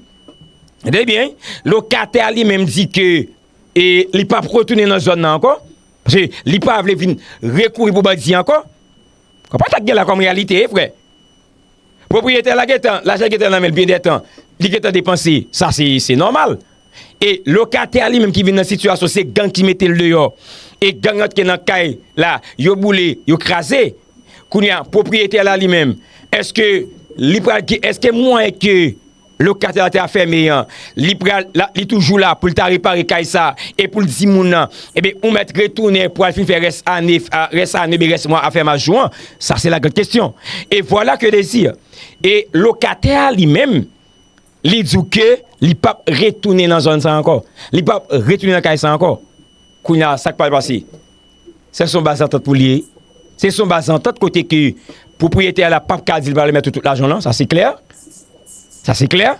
tande byen, lokatè a li menm di ke, e, li p ap retounen nan zòn nan ankò, paske li pa vle vin rekouri pou bandi ankò. Konprann sa k gen la kòm reyalite, frè. Pwopriyetè la gentan, lajan gentan nan men l byen dètan, li gentan depanse, sa se, se nòmal. E lokatè a li menm ki vin nan sitiyasyon, se gang ki mete l deyò. E gang rantre nan kay la, yo boule, yo kraze. Kounye a, pwopriyetè la li menm, èske li pral gen, èske mwayen ke lokatè a te afèmen an, li pral, la, li toujou la pou l ta repare kay sa, e pou l di moun nan, ebyen, ou mèt retounen pou al fin fè rès ane, a, rès ane, oubyen rès mwa afèmaj ou an? Sa se la grande question. E vwala ke Désir, e lokatè a li menm, li di w ke li p ap retounen nan zòn sa ankò. Li p ap retounen nan kay sa ankò. Kounye a, sa k pral pase? Se son baz antant pou li ye. Se son baz antant kote ke pwopriyetè a la p ap ka di l pa remèt ou tout lajan w lan, sa se klè. Sa se klè.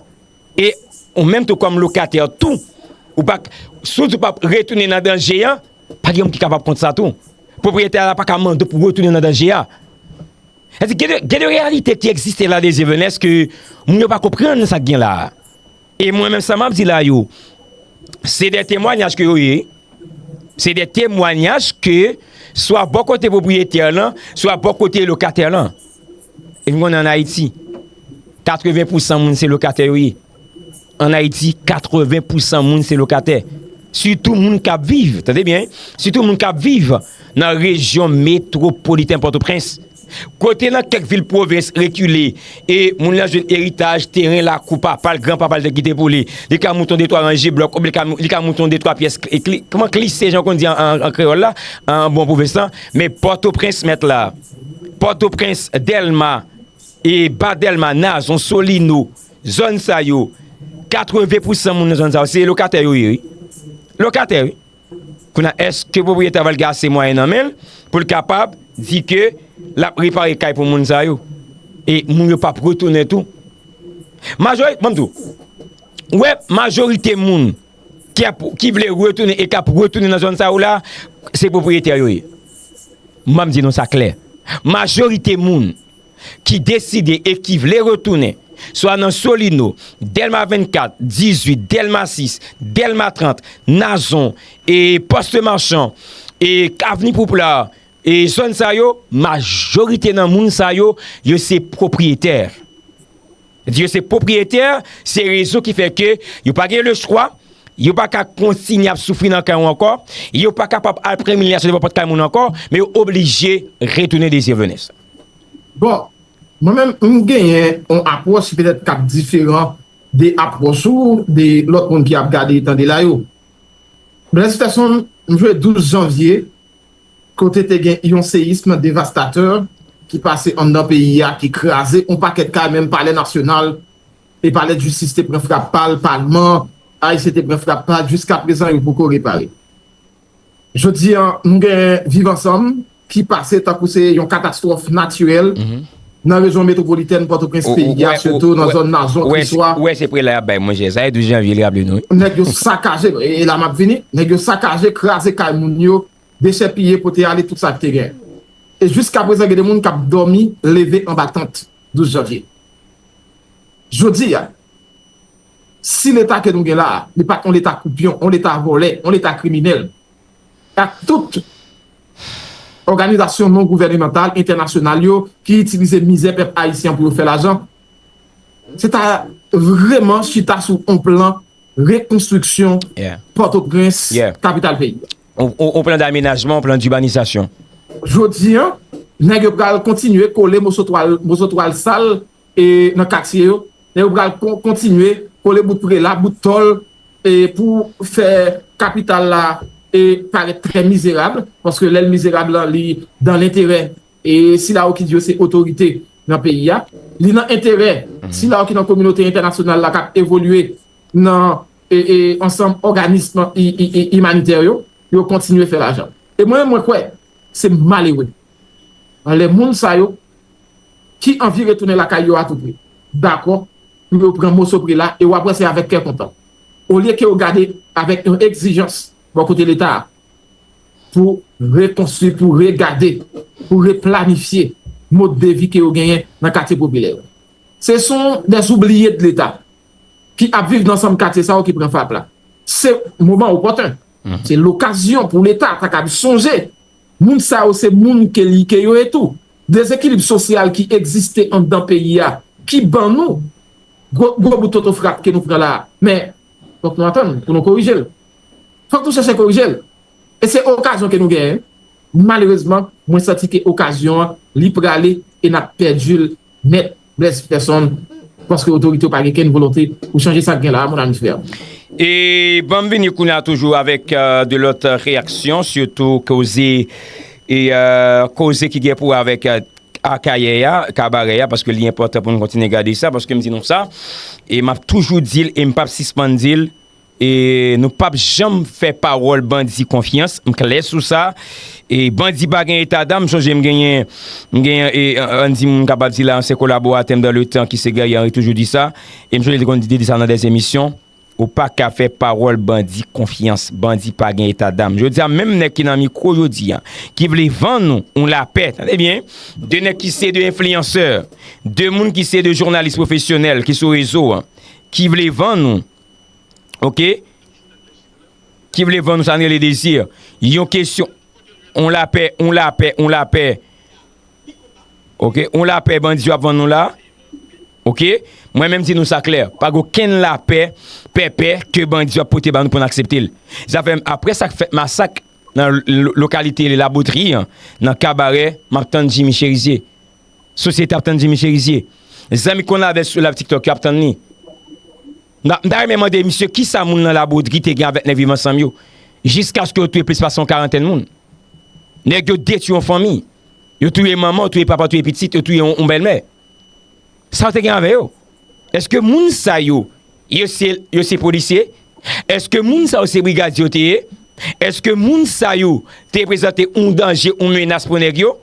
E ou menm tou kòm lokatè tou, ou pa, si w di w p ap retounen nan danje a, pa gen moun ki kapab kont sa tou. Pwopriyetè a la pa ka mande w pou w retounen nan danje a. Sa vle di, gen de, gen de reyalite ki egziste la, Désir Venès, ke moun yo pa konprann sa k gen la a. E mwen menm, sa m ap di la yo, se de temwayaj ke yo ye. Se de temwayaj ke swa bò kote pwopriyetè lan, swa bò kote lokatè lan. E m konnen ann Ayiti, katreven pousan moun se lokatè yo ye. Ann Ayiti, katreven pousan moun se lokatè. Sitou moun k ap viv, tande byen, sitou moun k ap viv nan rejyon metwopolitèn Pòtoprens. Kote nan kèk vil pwovens rekile, e moun nan jwenn eritaj, teren, lakou papa l, granpapa l te kite pou li. Li ka moute yon de twa ranje blòk, oubyen li ka, li ka moute yon de twa pyès, e kli-, kòman, klise, jan w konn di an, an, an kreyòl la, an bon pwovens lan. Men Pòtoprens, mèt la, Pòtoprens, Dèlma, e Ba Dèlma, Nazon, Solino, zòn sa yo, katreven pousan moun nan zòn sa yo, se lokatè yo ye, wi. Lokatè, wi. Kounye a, èske pwopriyetè a pral gen ase mwayen nan men l pou l kapab di ke l ap repare kay pou moun sa yo? E moun yo p ap retounen tou. Majori-, ban m di w, ou wè, majorite moun ki ap, ki vle retounen e k ap retounen nan zòn sa yo la, se pwopriyetè yo ye. M ap di nou sa klè. Majorite moun ki deside e ki vle retounen, swa nan Solino, Dèlma vennkat, dizuit, Dèlma sis, Dèlma trant, Nazon, e Poste Marchand, e Avni Poupla, e zòn sa yo, majorite nan moun sa yo, yo se pwopriyetè. Yo se pwopriyetè, se rezon ki fè ke yo pa gen lechwa, yo pa ka kontinye ap soufri nan kay yo ankò, yo pa kapab al pran imilyasyon devan pòt kay moun ankò, men yo oblije retounen Désir Venès. Bon, mwen menm, m genyen yon apwòch ki petèt k ap diferan de apwòch ou, de lòt moun ki ap gade e tande la yo. Blaise Peterson, m jwe douz janvye, kote te gen yon seyism devastatè ki pase anndan peyi a, ki kraze yon pakèt kay, menm Palè Nasyonal, e Palè Jistis te pran frap pa l, Palman Ayisyen te pran frap pa l, jiskaprezan yo poko repare. Jodi a, nou gen Viv Ansanm, ki pase tankou se yon katastwòf natirèl nan rejyon metwopolitèn Pòtoprens, peyi a, sitou nan zòn Nazon, Kriswa. Ou wè se prela y ap bay, monchè. Sa e douz janvye, li raple nou, wi. Nèg yo sakaje, e la m ap vini, nèg yo sakaje, kraze kay moun yo, dechèpiye, pote ale tout sa ki te gen. E jiskaprezan, gen de moun k ap dòmi, leve anba tant douz janvye. Jodi a, si Leta ke nou gen la a, li pa t yon Leta koupyon, yon Leta vòlè, yon Leta kriminèl, ak tout òganizasyon non gouvènemantal entènasyonal yo ki itilize mizè pèp ayisyen pou yo fè lajan, se ta vrèman chita sou yon plan rekonstriksyon Pòtoprens, kapital peyi a. On, on, on plan d'amenajman, on plan d'urbanisasyon. Jodi a, nèg yo pral kontinye kole moso twal, moso twal sal e nan katye yo. Nèg yo pral kon-, kontinye kole bout prela, bout tòl, e pou fè kapital la e parèt trè mizerab, paske lè l mizerab lan, li dan lenterè e sila yo ki di yo se otorite nan peyi a, li nan enterè sila yo ki nan kominote entènasyonal la k ap evolye nan e, e, ansanm òganis i, i, i, imanitè yo, yo kontinye fè lajan. E mwen, mwen kwè se malere anlè moun sa yo ki anvi retounen lakay yo a tou pri. Dakò pou yo pran moso prela e w ap wè se avèk kè kontan. Olye ke yo gade avèk yon egzijans bò kote Leta a, pou rekonstwi, pou regade, pou replanifye mòd de vi ke yo genyen nan katye popilè yo. Se sont des oubliés de Leta ki ap viv nan sanm katye sa yo ki pran frap la. Se moman opòten. Se lokazyon pou Leta ta kab sonje moun sa yo se moun ke li ke yo ye tou. Dezekilib sosyal ki egziste anndan peyi a, ki ban nou gwo, gwo bout toto frap ke nou pran la a. Men, fòk nou atann pou nou korije l. Fòk nou chèche korije l. E se okazyon ke nou genyen. Malerezman, mwen santi ke okazyon an, li prale e n ap pèdi l nèt. Bless Peterson, paske otorite yo pa gen kenn volonte pou chanje sa k gen la a, mon ami frè. E ban m vini kounye a toujou avèk, euh, de lòt reyaksyon, sitou koze, e, euh, koze ki gen pou wè avèk, euh, Akayè a, Kabarè a, paske li enpòtan pou nou kontinye gade sa, paske m di nou sa, e m ap toujou di l, e m p ap sispann di l, e nou p ap janm fè pawòl bandi konfyans, m klè sou sa. E bandi pa gen eta dam, m sonje m genyen, m genyen, e, ann di m kapab di la, ansyen kolaboratè m dan le tan ki se Guerrier Henry toujou di sa, e m sonje li te konn di, te di sa nan dèz emisyon, ou pa ka fè pawòl bandi konfyans, bandi pa gen eta dam. Jodi a, menm nèg ki nan mikwo jodi a, ki vle vann nou yon lapè, tande byen, de nèg ki se de enfliyansè, de moun ki se de jounalis pwofesyonèl ki sou rezo a, ki vle vann nou, oke? Ki vle vann nou sa n rele dezi. Yon kesyon, yon lapè, yon lapè, yon lapè. Oke, yon lapè bandi yo ap vann nou la. Oke? Mwen menm di nou sa klè, pa gen okenn lapè pèpè ke bandi yo ap pote ba nou pou n aksepte l. Zafè, apre sa k fèt masak nan lo-, lokalite Labotri an, nan Kabarè, m ap tann Jimmy Chérizier. Sosyete ap tann Jimmy Chérizier. Zanmi k konn avè l sou live TikTok yo ap tann li. M ta, m ta renmen mande misye kisa moun nan Labotri te gen avèk nèg Viv Ansanm yo, jiskaske yo touye plis pase yon karantèn moun. Nèg yo detwi yon fanmi. Yo touye manman, yo touye papa, yo touye pitit, yo touye yon, yon bèlmè. Sa yo te gen avè yo? Èske moun sa yo, yo se, yo se polisye? Èske moun sa yo se brigadye yo te ye? Èske moun sa yo te reprezante yon danje, yon menas pou nèg yo?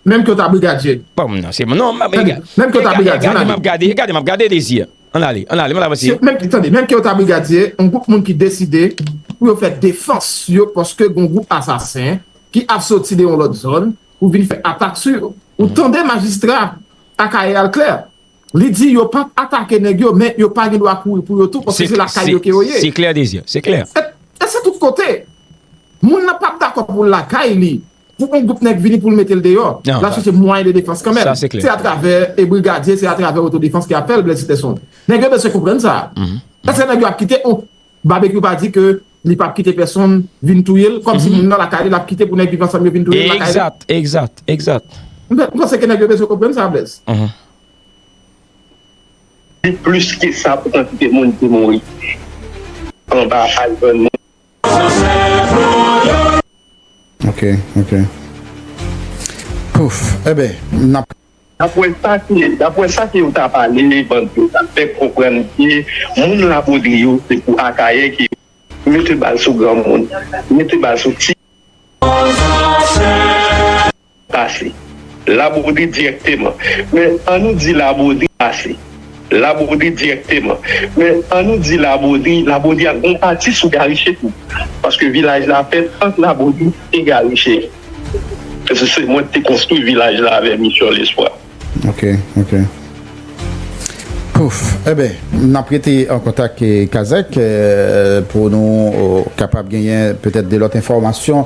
Menm ke w ta brigadye. Bon, non, se, non, m ap, tande, menm ke w ta brigadye, gade, m ap gade, gade, m ap gade dezi. Ann ale, ann ale, ann avanse. Menm, tande, menm ke w ta brigadye, yon gwoup moun ki deside pou yo fè defans yo, paske gon gwoup asasen ki ap soti de yon lòt zòn pou vin fè atak sou yo. Ou tande majistra Akayè a l klè. Li di yo p ap atake nèg yo, men yo pa gen dwa kouri pou yo tou, paske se lakay yo ke yo ye. Se klè, dezi, se klè. E, e se tout kote. Moun nan p ap dakò pou l lakay li, pou yon gwoup nèg vini pou l mete l deyò. L ap chèche mwayen de defans kanmenm. Se atravè e brigadye, se atravè otodefans ke y ap fè l, Blaise Peterson. Nèg yo bezwen konprann sa. Èske nèg yo ap kite yon Babekyou pa di ke li p ap kite pèsonn vin touye l, kòmsi moun nan lakay li, l ap kite pou nèg Viv Ansanm yo vin touye l lakay li? Egzat, egzat, egzat. M panse ke nèg yo bezwen konprann sa, Blaise. Li plis ke sa pou kantite moun ki mouri anba Ivan. Ok, ok. Pouf, enben, n ap Daprè sa ke, daprè sa ke yo ta pale, bandi yo ta fè konprann ke moun Labodri yo, se pou Akayè ke yo mete bal sou granmoun, mete bal sou ti. pase. Labodri dirèkteman. Men an nou di Labodri pase. Labodri dirèkteman. Men an nou di Labodri, Labodri a gon pati sou Gariche tou. Paske vilaj la fèt ant Labodri e Gariche. Paske se mwen ki te konstwi vilaj la avè Misyon Lespwa. Ok, ok. Pouf, enben, n ap rete an kontak, eh, Kazèk, eh, pou nou, oh, kapab genyen petèt de lòt enfòmasyon,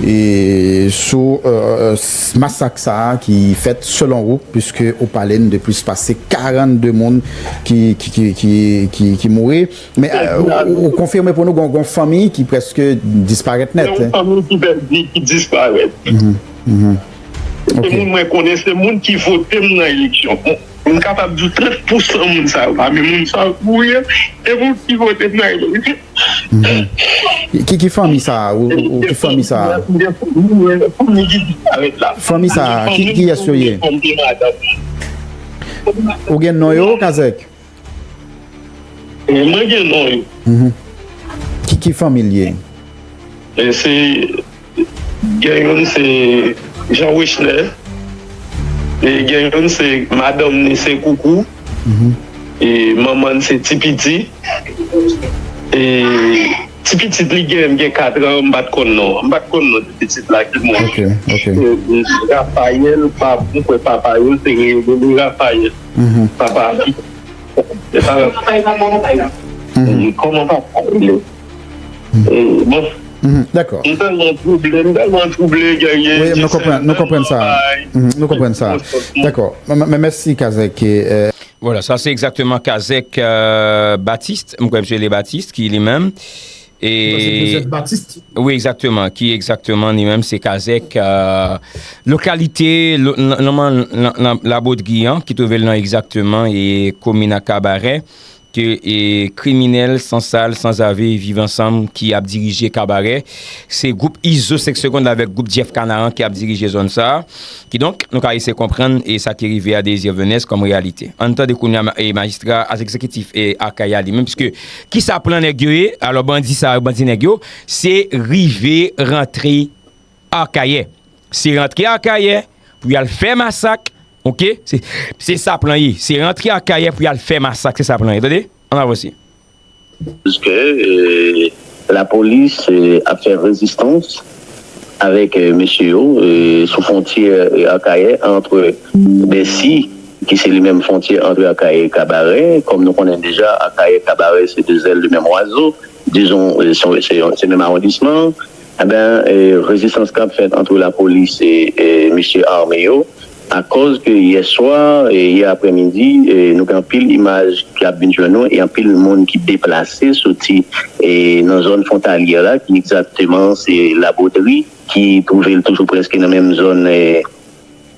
eh, sou, eh, s- masak sa a ki fèt selon ou, puiske ou pale n de plis pase karannde moun ki, ki, ki, ki, ki, ki mouri. Men, eh, ou, ou konfime pou nou gon, gon fanmi ki prèske disparèt nèt. Yon fanmi ki pèdi, ki disparèt. Se moun mwen konnen, se moun ki vote m nan eleksyon. M kapab di w trant pousan moun sa yo, pami moun sa yo, wi, se moun ki vote m nan eleksyon. Ki, ki fanmi sa a? Ou, ou ki fanmi sa a? Fanmi sa a, ki, kiyès yo ye? Ou gen non yo, Kazèk? Mwen gen non yo. Ki, ki fanmi l ye? E se, gen youn se Jean Wechner, e gen youn se madanm ni se Koukou, e manman n se Ti Piti, e Ti Pitit li gen, gen kat an, m pa t konn non, m pa t konn non Ti Pitit la ki mouri. Ok, ok. Raphaël, pa, m kwè papa yo te rele li Raphaël. Papa, e pa Raphaël, papa Raphaël. Kòman papa rele? Bon. Dakò. M tèlman twouble, m tèlman twouble, Guerrier. Wi, nou konprann, nou konprann sa. Nou konprann sa. Dakò. Men, men mèsi, Kazèk. Voilà, sa se egzakteman Kazèk, euh, Baptiste, m kwè misye rele Baptiste, ki li menm. E, wi, egzakteman, ki egzakteman li menm se Kazèk, euh, lokalite, lo, nan, nan, nan, nan Labodri an, ki twouve l nan egzakteman e komin a Kabarè, ke e kriminèl sansal, sanzave, viv ansanm ki ap dirije Kabarè. Se gwoup Izo senk Segonn avèk gwoup Jeff Canaran ki ap dirije zòn sa a. Kidonk, nou ka eseye konprann e sa ki rive a Désir Venès kòm reyalite. Ann tande kounye a ma- e majistra egzekitif e Akayè a li menm, piske kisa plan nèg yo ye? Alò, bandi sa yo, bandi nèg yo, se rive rantre Akayè. Se rantre Akayè pou y al fè masak, oke? Se, se sa plan ye. Se rantre Akayè pou y al fè masak, se sa plan ye, tande? Ann avanse. Piske, euh, lapolis, euh, ap fè rezistans avèk, euh, mesye yo, euh, sou fwontyè, euh, Akayè, antre Bèsi, ki se li menm fwontyè antre Akayè e Kabarè. Kòm nou konnen deja, Akayè e Kabarè se de zèl de menm wazo, dizon, euh, se, se, se menm awondisman. Enben, euh, rezistans k ap fèt antre lapolis e, e mesye ame yo, akòz ke yè swa, e yè aprèmidi, e nou gen anpil imaj ki ap vin jwenn nou, e anpil moun ki deplase soti, e nan zòn fwontalyè la, ki egzakteman se Labodri, ki twouve l toujou prèske nan menm zòn, e,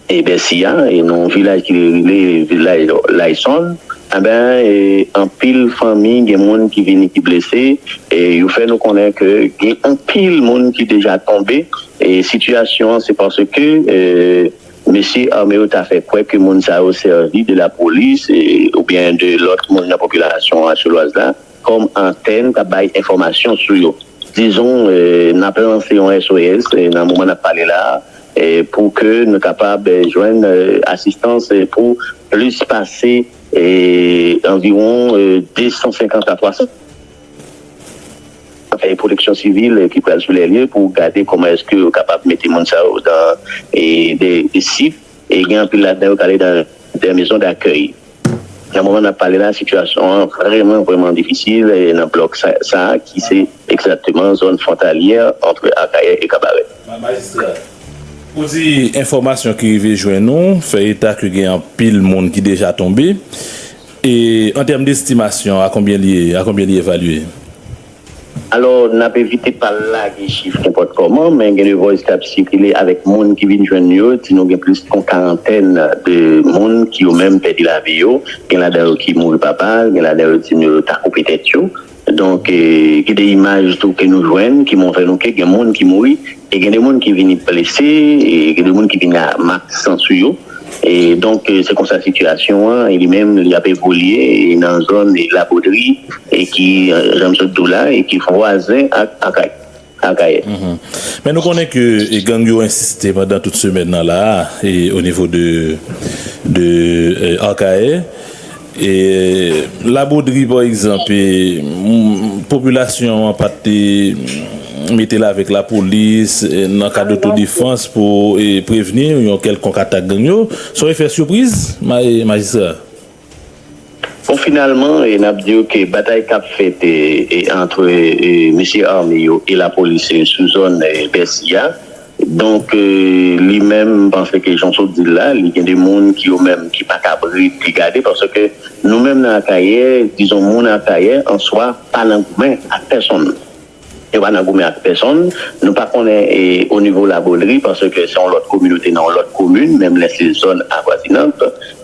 e Bèsi a, e nan yon vilaj ki rele vilaj Layson. Enben, e, anpil fanmi, gen moun ki vini ki blese, e yo fè nou konnen ke gen anpil moun ki deja tonbe, e sitiyasyon an se paske, e, mesye ame yo ta fè kwè ke moun sa yo sèvi de lapolis, e, oubyen de lòt moun nan popilasyon achelwaz la kòm antèn k ap bay enfòmasyon sou yo. Dizon, e, n ap lanse yon S O S, e, nan moman n ap pale la a, e, pou ke nou kapab, e, jwenn, e, asistans, e, pou plis pase, e, anviwon, e, de san senkant a twa san. Fè pwoteksyon sivil, e, ki pral sou lè lye pou gade kòman èske yo kapab mete moun sa yo dan, e, de, de sit, e gen anpil ladan yo k ale dan de mezon dakèy. Nan moman n ap pale la, sitiyasyon an vrèman, vrèman difisil, e, nan blòk sa, sa a, ki se egzakteman zòn fwontalyè antre Akayè e Kabarè. Majistra, ou di enfòmasyon ki rive jwenn nou fè eta ke gen anpil moun ki deja tonbe. E an tèm destimasyon, a konbyen li, a konbyen li evalye? Alò, n ap evite pa lage chif nenpòt kòman, men gen de voice k ap sikile avèk moun ki vin jwenn yo, di nou gen plis ke yon karantèn de moun ki yo menm pèdi lavi yo. Gen ladan yo ki mouri pa bal, gen ladan yo di nou yo ta koupe tèt yo. Donk, e, gen de imaj tou ke nou jwenn ki montre nou ke gen moun ki mouri, e gen de moun ki vini blese, e gen de moun ki vini a mak san sou yo. E donk, e, se konsa sitiyasyon an, e li menm, li ap evolye, e nan zòn, e Labodri, e ki, e, jan m sot di w la, e ki vwazen ak Akayè. Akayè. Men nou konnen ke e, gang yo ensiste pandan tout semèn nan la e, o nivo de, de e, Akayè. E, Labodri, pa egzanp, e, m- popilasyon an pa te mete l avèk lapolis e, nan kad otodefans pou e, prevni yon kèlkonk atak gang yo. Se yon efè sipriz, ma- e, majistra? Bon, finalman, e, n ap di w ke batay k ap fèt e, e, antre e, mesye ame yo e lapolis e, sou zòn e, Bèsi a. Donk, e, li menm, m panse ke jan w sot di l la, li gen de moun ki yo menm ki pa kab rete gade, paske nou menm nan Akayè, dizon moun Akayè, an swa, pa nan goumen ak pèsonn. Yo pa nan goumen ak pèsonn. Nou pa konnen e, o nivo Labodri, paske se yon lòt kominote nan yon lòt komin, menm lè se zòn avwazinant.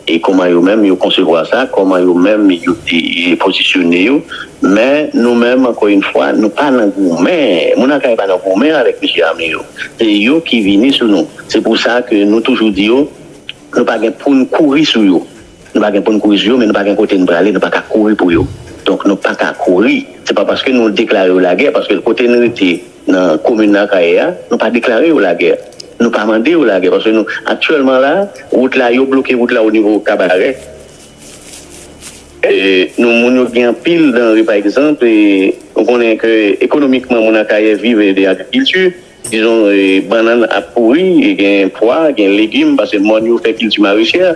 E kòman yo menm yo konsevwa sa, kòman yo menm yo te pozisyone yo. Men nou menm, ankò yon fwa, nou pa nan goumen. Moun Akayè pa nan goumen avèk mesye ame yo. Se yo ki vini sou nou. Se pou sa ke nou toujou di yo, nou pa gen pou n kouri sou yo. Nou pa gen pou n kouri sou yo, men nou pa gen kote n prale, nou pa ka kouri pou yo. Donk nou pa ka kouri. Se pa paske nou deklare yo lagè, paske kote n rete nan komin Akayè a, nou pa deklare yo lagè. Nou pa mande yo lagè, paske nou, aktyèlman la, wout la, yo bloke wout la o nivo Kabarè. E, nou, moun yo gen anpil danre, pa egzanp, e, nou konnen ke ekonomikman, moun Akayè viv de agrikilti. Dizon, e, bannann ap pouri, e gen pwa, gen legim, paske mòn yo fè kilti marechè.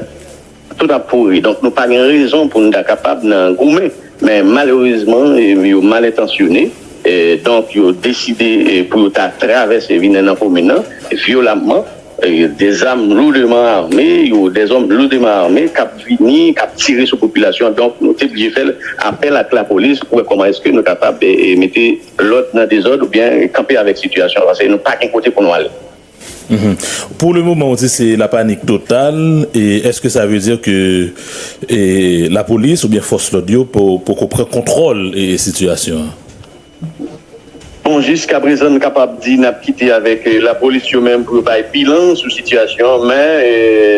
Tout ap pouri. Donk, nou pa gen rezon pou n ta kapab nan goumen. Men, malerezman, e, yo mal entansyone. E, donk, yo deside e, pou yo ta travèse vin nan komin nan vyolamman. E, de zam loudman ame, yo, de zòm loudman ame k ap vini, k ap tire sou popilasyon an. Donk, nou te blije fè apèl ak lapolis pou wè kòman èske nou kapab e, e, mete lòd nan dezòd oubyen kanpe avèk sitiyasyon an, paske nou pa gen kote pou nou ale. Pou le moman, ou di se la panik total. E èske sa vle di ke e, lapolis oubyen fòs lòd yo po- poko pran kontwòl e, sitiyasyon an? Bon, jiskaprezan, n kapab di n ap kite avèk e, lapolis yo menm pou yo bay bilan sou sitiyasyon an, men e,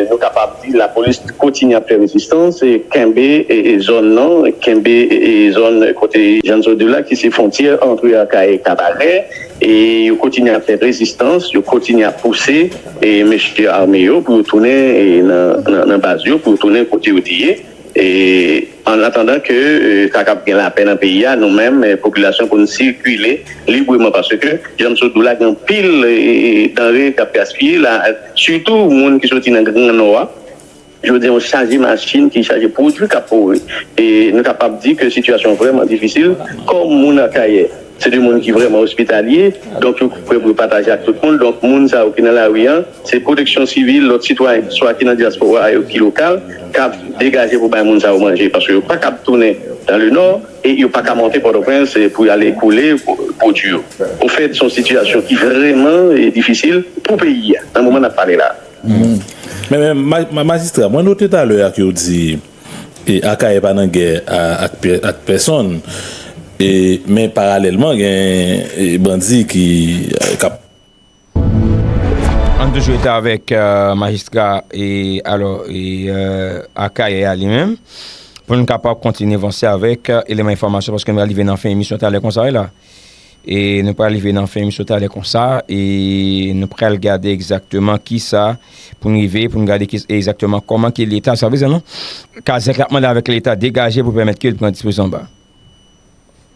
nou kapab di lapolis kontinye ap fè rezistans, e kenbe e, e, zòn nan, kenbe e, e, zòn kote Jann Sodila ki se fwontyè antre Akayè e Kabarè, e yo kontinye ap fè rezistans, yo kontinye ap pouse e mesye ame yo pou yo tounen e, nan, nan, nan baz yo, pou yo tounen kote yo te ye. E an atandan ke e, ta kab gen lapè nan peyi a, nou menm, e, popilasyon pou n sikile libreman, paske jan m sot di w la, gen anpil e, e, danre k ap gaspiye la, sitou moun ki soti nan Gran Nò a. Jodi a, yon chaje machin ki chaje pwodui k ap pouri. E nou kapab di ke sitiyasyon vrèman difisil. Kòm moun Akayè, se de moun ki vrèman ospitalye, donk yo prè pou yo pataje ak tout moun. Donk moun sa yo ki nan lari a, se pwoteksyon sivil, lòt sitwayen, swa ki nan dyaspora a yo ki lokal, k ap degaje pou bay moun sa yo manje. Paske yo pa kab tounen dan le nò e yo pa ka monte Pòtoprens e, pou y ale koule pwo- pwodui yo. Ofèt, se yon sitiyasyon ki vrèman e, difisil pou peyi a, nan moman n ap pale la. Men, men ma- ma- majistra, mwen note talè a ke w di e, Akayè pa nan gè a- ak, pè- ak pèsonn. E, men paralèlman, gen e, bandi ki, e, k ap Ann toujou rete avèk e, majistra e, alò, e, e, Akayè a li menm, pou n kapab kontinye vanse avèk e, eleman enfòmasyon, paske nou pral rive nan fen emisyon talè konsa wi la. E nou pral rive nan fen emisyon talè konsa, e nou pral gade egzakteman kisa pou n rive, pou n gade ki, egzakteman kòman ke Leta, sa vle di non, Kazèk la ap mande avèk Leta degaje pou pèmèt ke l pran dispozisyon anba.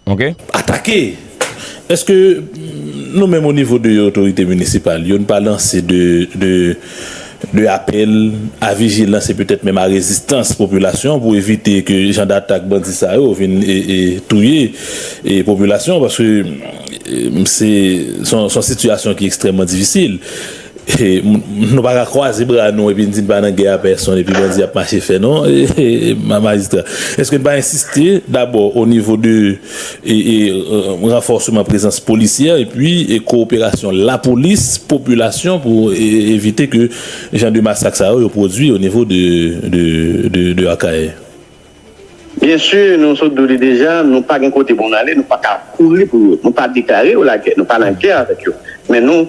Ok? Atake. Èske nou menm o nivo de otorite minisipal yo, n pa lanse de, de, de apèl a vijilans e petèt menm a rezistans popilasyon pou evite ke jan datak bandi sa yo vin e, e, touye e, popilasyon? Paske e, se se yon se yon sitiyasyon ki ekstrèmman difisil. E, m- nou pa ka kwaze bra nou epi n di n pa nan gè a pèsonn epi bandi ap mache fè non e, e, e, ma- majistra. Èske n pa ensiste dabò o nivo de e, e, e, ranfòsman prezans polisyè epi e, kowoperasyon lapolis popilasyon pou e, evite ke jan de masak sa yo yo pwodui o nivo de, de, de, de Akayè? Byensi, nou sot di w li deja, nou pa gen kote pou n ale, nou pa ka kouri pou yo. Nou pa deklare yo lagè, nou pa nan gè avèk yo. Men nou,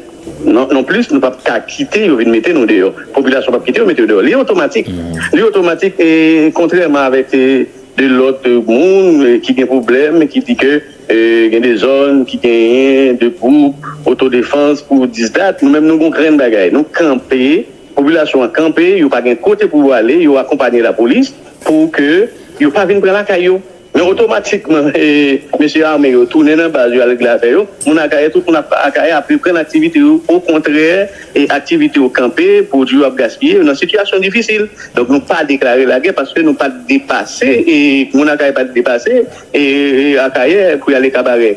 non, nonplis, nou p ap ka kite yo vin mete nou deyò. Popilasyon p ap kite yo mete yo deyò. Li otomatik. Li otomatik, e kontrèman avèk e, de lòt moun ki gen pwoblèm, ki di ke gen de zòn ki genyen de gwoup otodefans pou dis dat. Nou menm, nou gon grenn bagay. Nou kanpe, popilasyon an kanpe, yo pa gen kote pou yo ale, yo akonpanye lapolis pou ke yo pa vin pran lakay yo. Men otomatikman, mesye ame yo tounen nan baz yo al regle afè yo. Moun Akayè, tout moun Akayè ap reprann aktivite yo. Okontrè, e aktivite yo kanpe, pwodui yo ap gaspiye nan sitiyasyon difisil. Donk, nou pa deklare lagè paske nou pa t depase, e moun Akayè pa t depase e Akayè pou y ale Kabarè.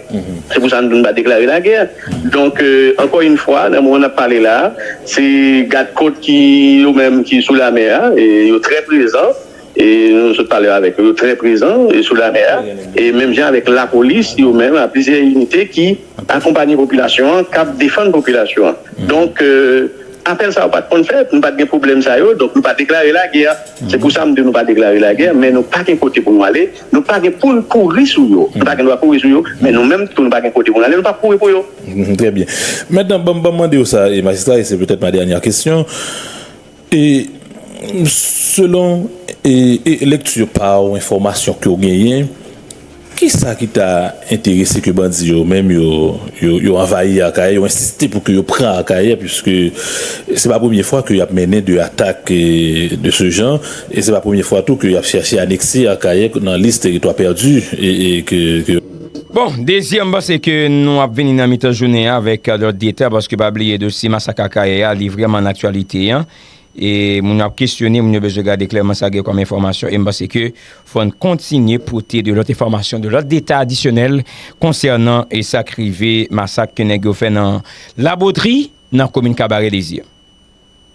Se pou sa nou pa deklare lagè. Donk, ankò yon fwa, nan moman n ap pale la, se gadkòt ki, yo menm ki sou lamè a, e yo trè prezan. E nou sot pale avèk yo, yo trè prezan e sou lamè a. E menm jan avèk lapolis, yo menm a plizyè inite ki akonpanye popilasyon an, k ap defann popilasyon an. Donk, apèl sa yo pa t konn fèt, nou pa t gen pwoblèm sa yo, donk nou pa deklare lagè. Se pou sa m di nou pa deklare lagè, men nou pa gen kote pou nou ale, nou pa gen pou n kouri sou yo. Nou pa gen dwa kouri sou yo, men nou menm tou nou pa gen kote pou n ale, nou p ap kouri pou yo. Trè byen. Mentnan, ban m mande w sa, e majistra, e se petèt ma dènyè kesyon. E selon e, e lekti pa w, enfòmasyon ke w genyen, kisa ki ta enterese ke bandi yo menm yo, yo, yo anvayi Akayè, yo ensiste pou ke yo pran Akayè, piske se pa premye fwa ke y ap mennen de atak e, de se jan, e se pa premye fwa tou ke y ap chèche anekse Akayè nan lis teritwa pèdi e, e ke, ke Bon, dezyèm, m panse ke nou ap vini nan mitan jounen an avèk lòt detay, paske pa bliye dosye masak Akayè a, li vrèman nan aktyalite an. E moun yo ap kesyone, moun yo bezwen gade klèman sa gen kòm enfòmasyon. E m panse ke fò n kontinye pote de lòt enfòmasyon, de lòt detay adisyonèl konsènan e sa k rive masak ke nèg yo fè nan Labotri, nan komin Kabarè Dezi a.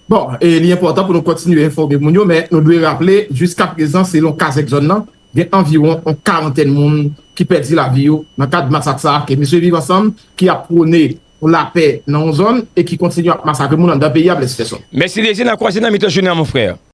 Bon, e li enpòtan pou nou kontinye enfòme moun yo, men nou dwe raple, jiskaprezan, selon kazèk zòn nan, gen anviwon yon karantèn moun ki pèdi lavi yo nan kad masak sa a ke Mesye Viv Ansanm, ki ap pwone yon lapè nan yon zòn e ki kontinye ap masakre moun anndan peyi a, blese pèsòn. Mèsi Dezi, n a kwaze nan mitan jounen an, mon frè.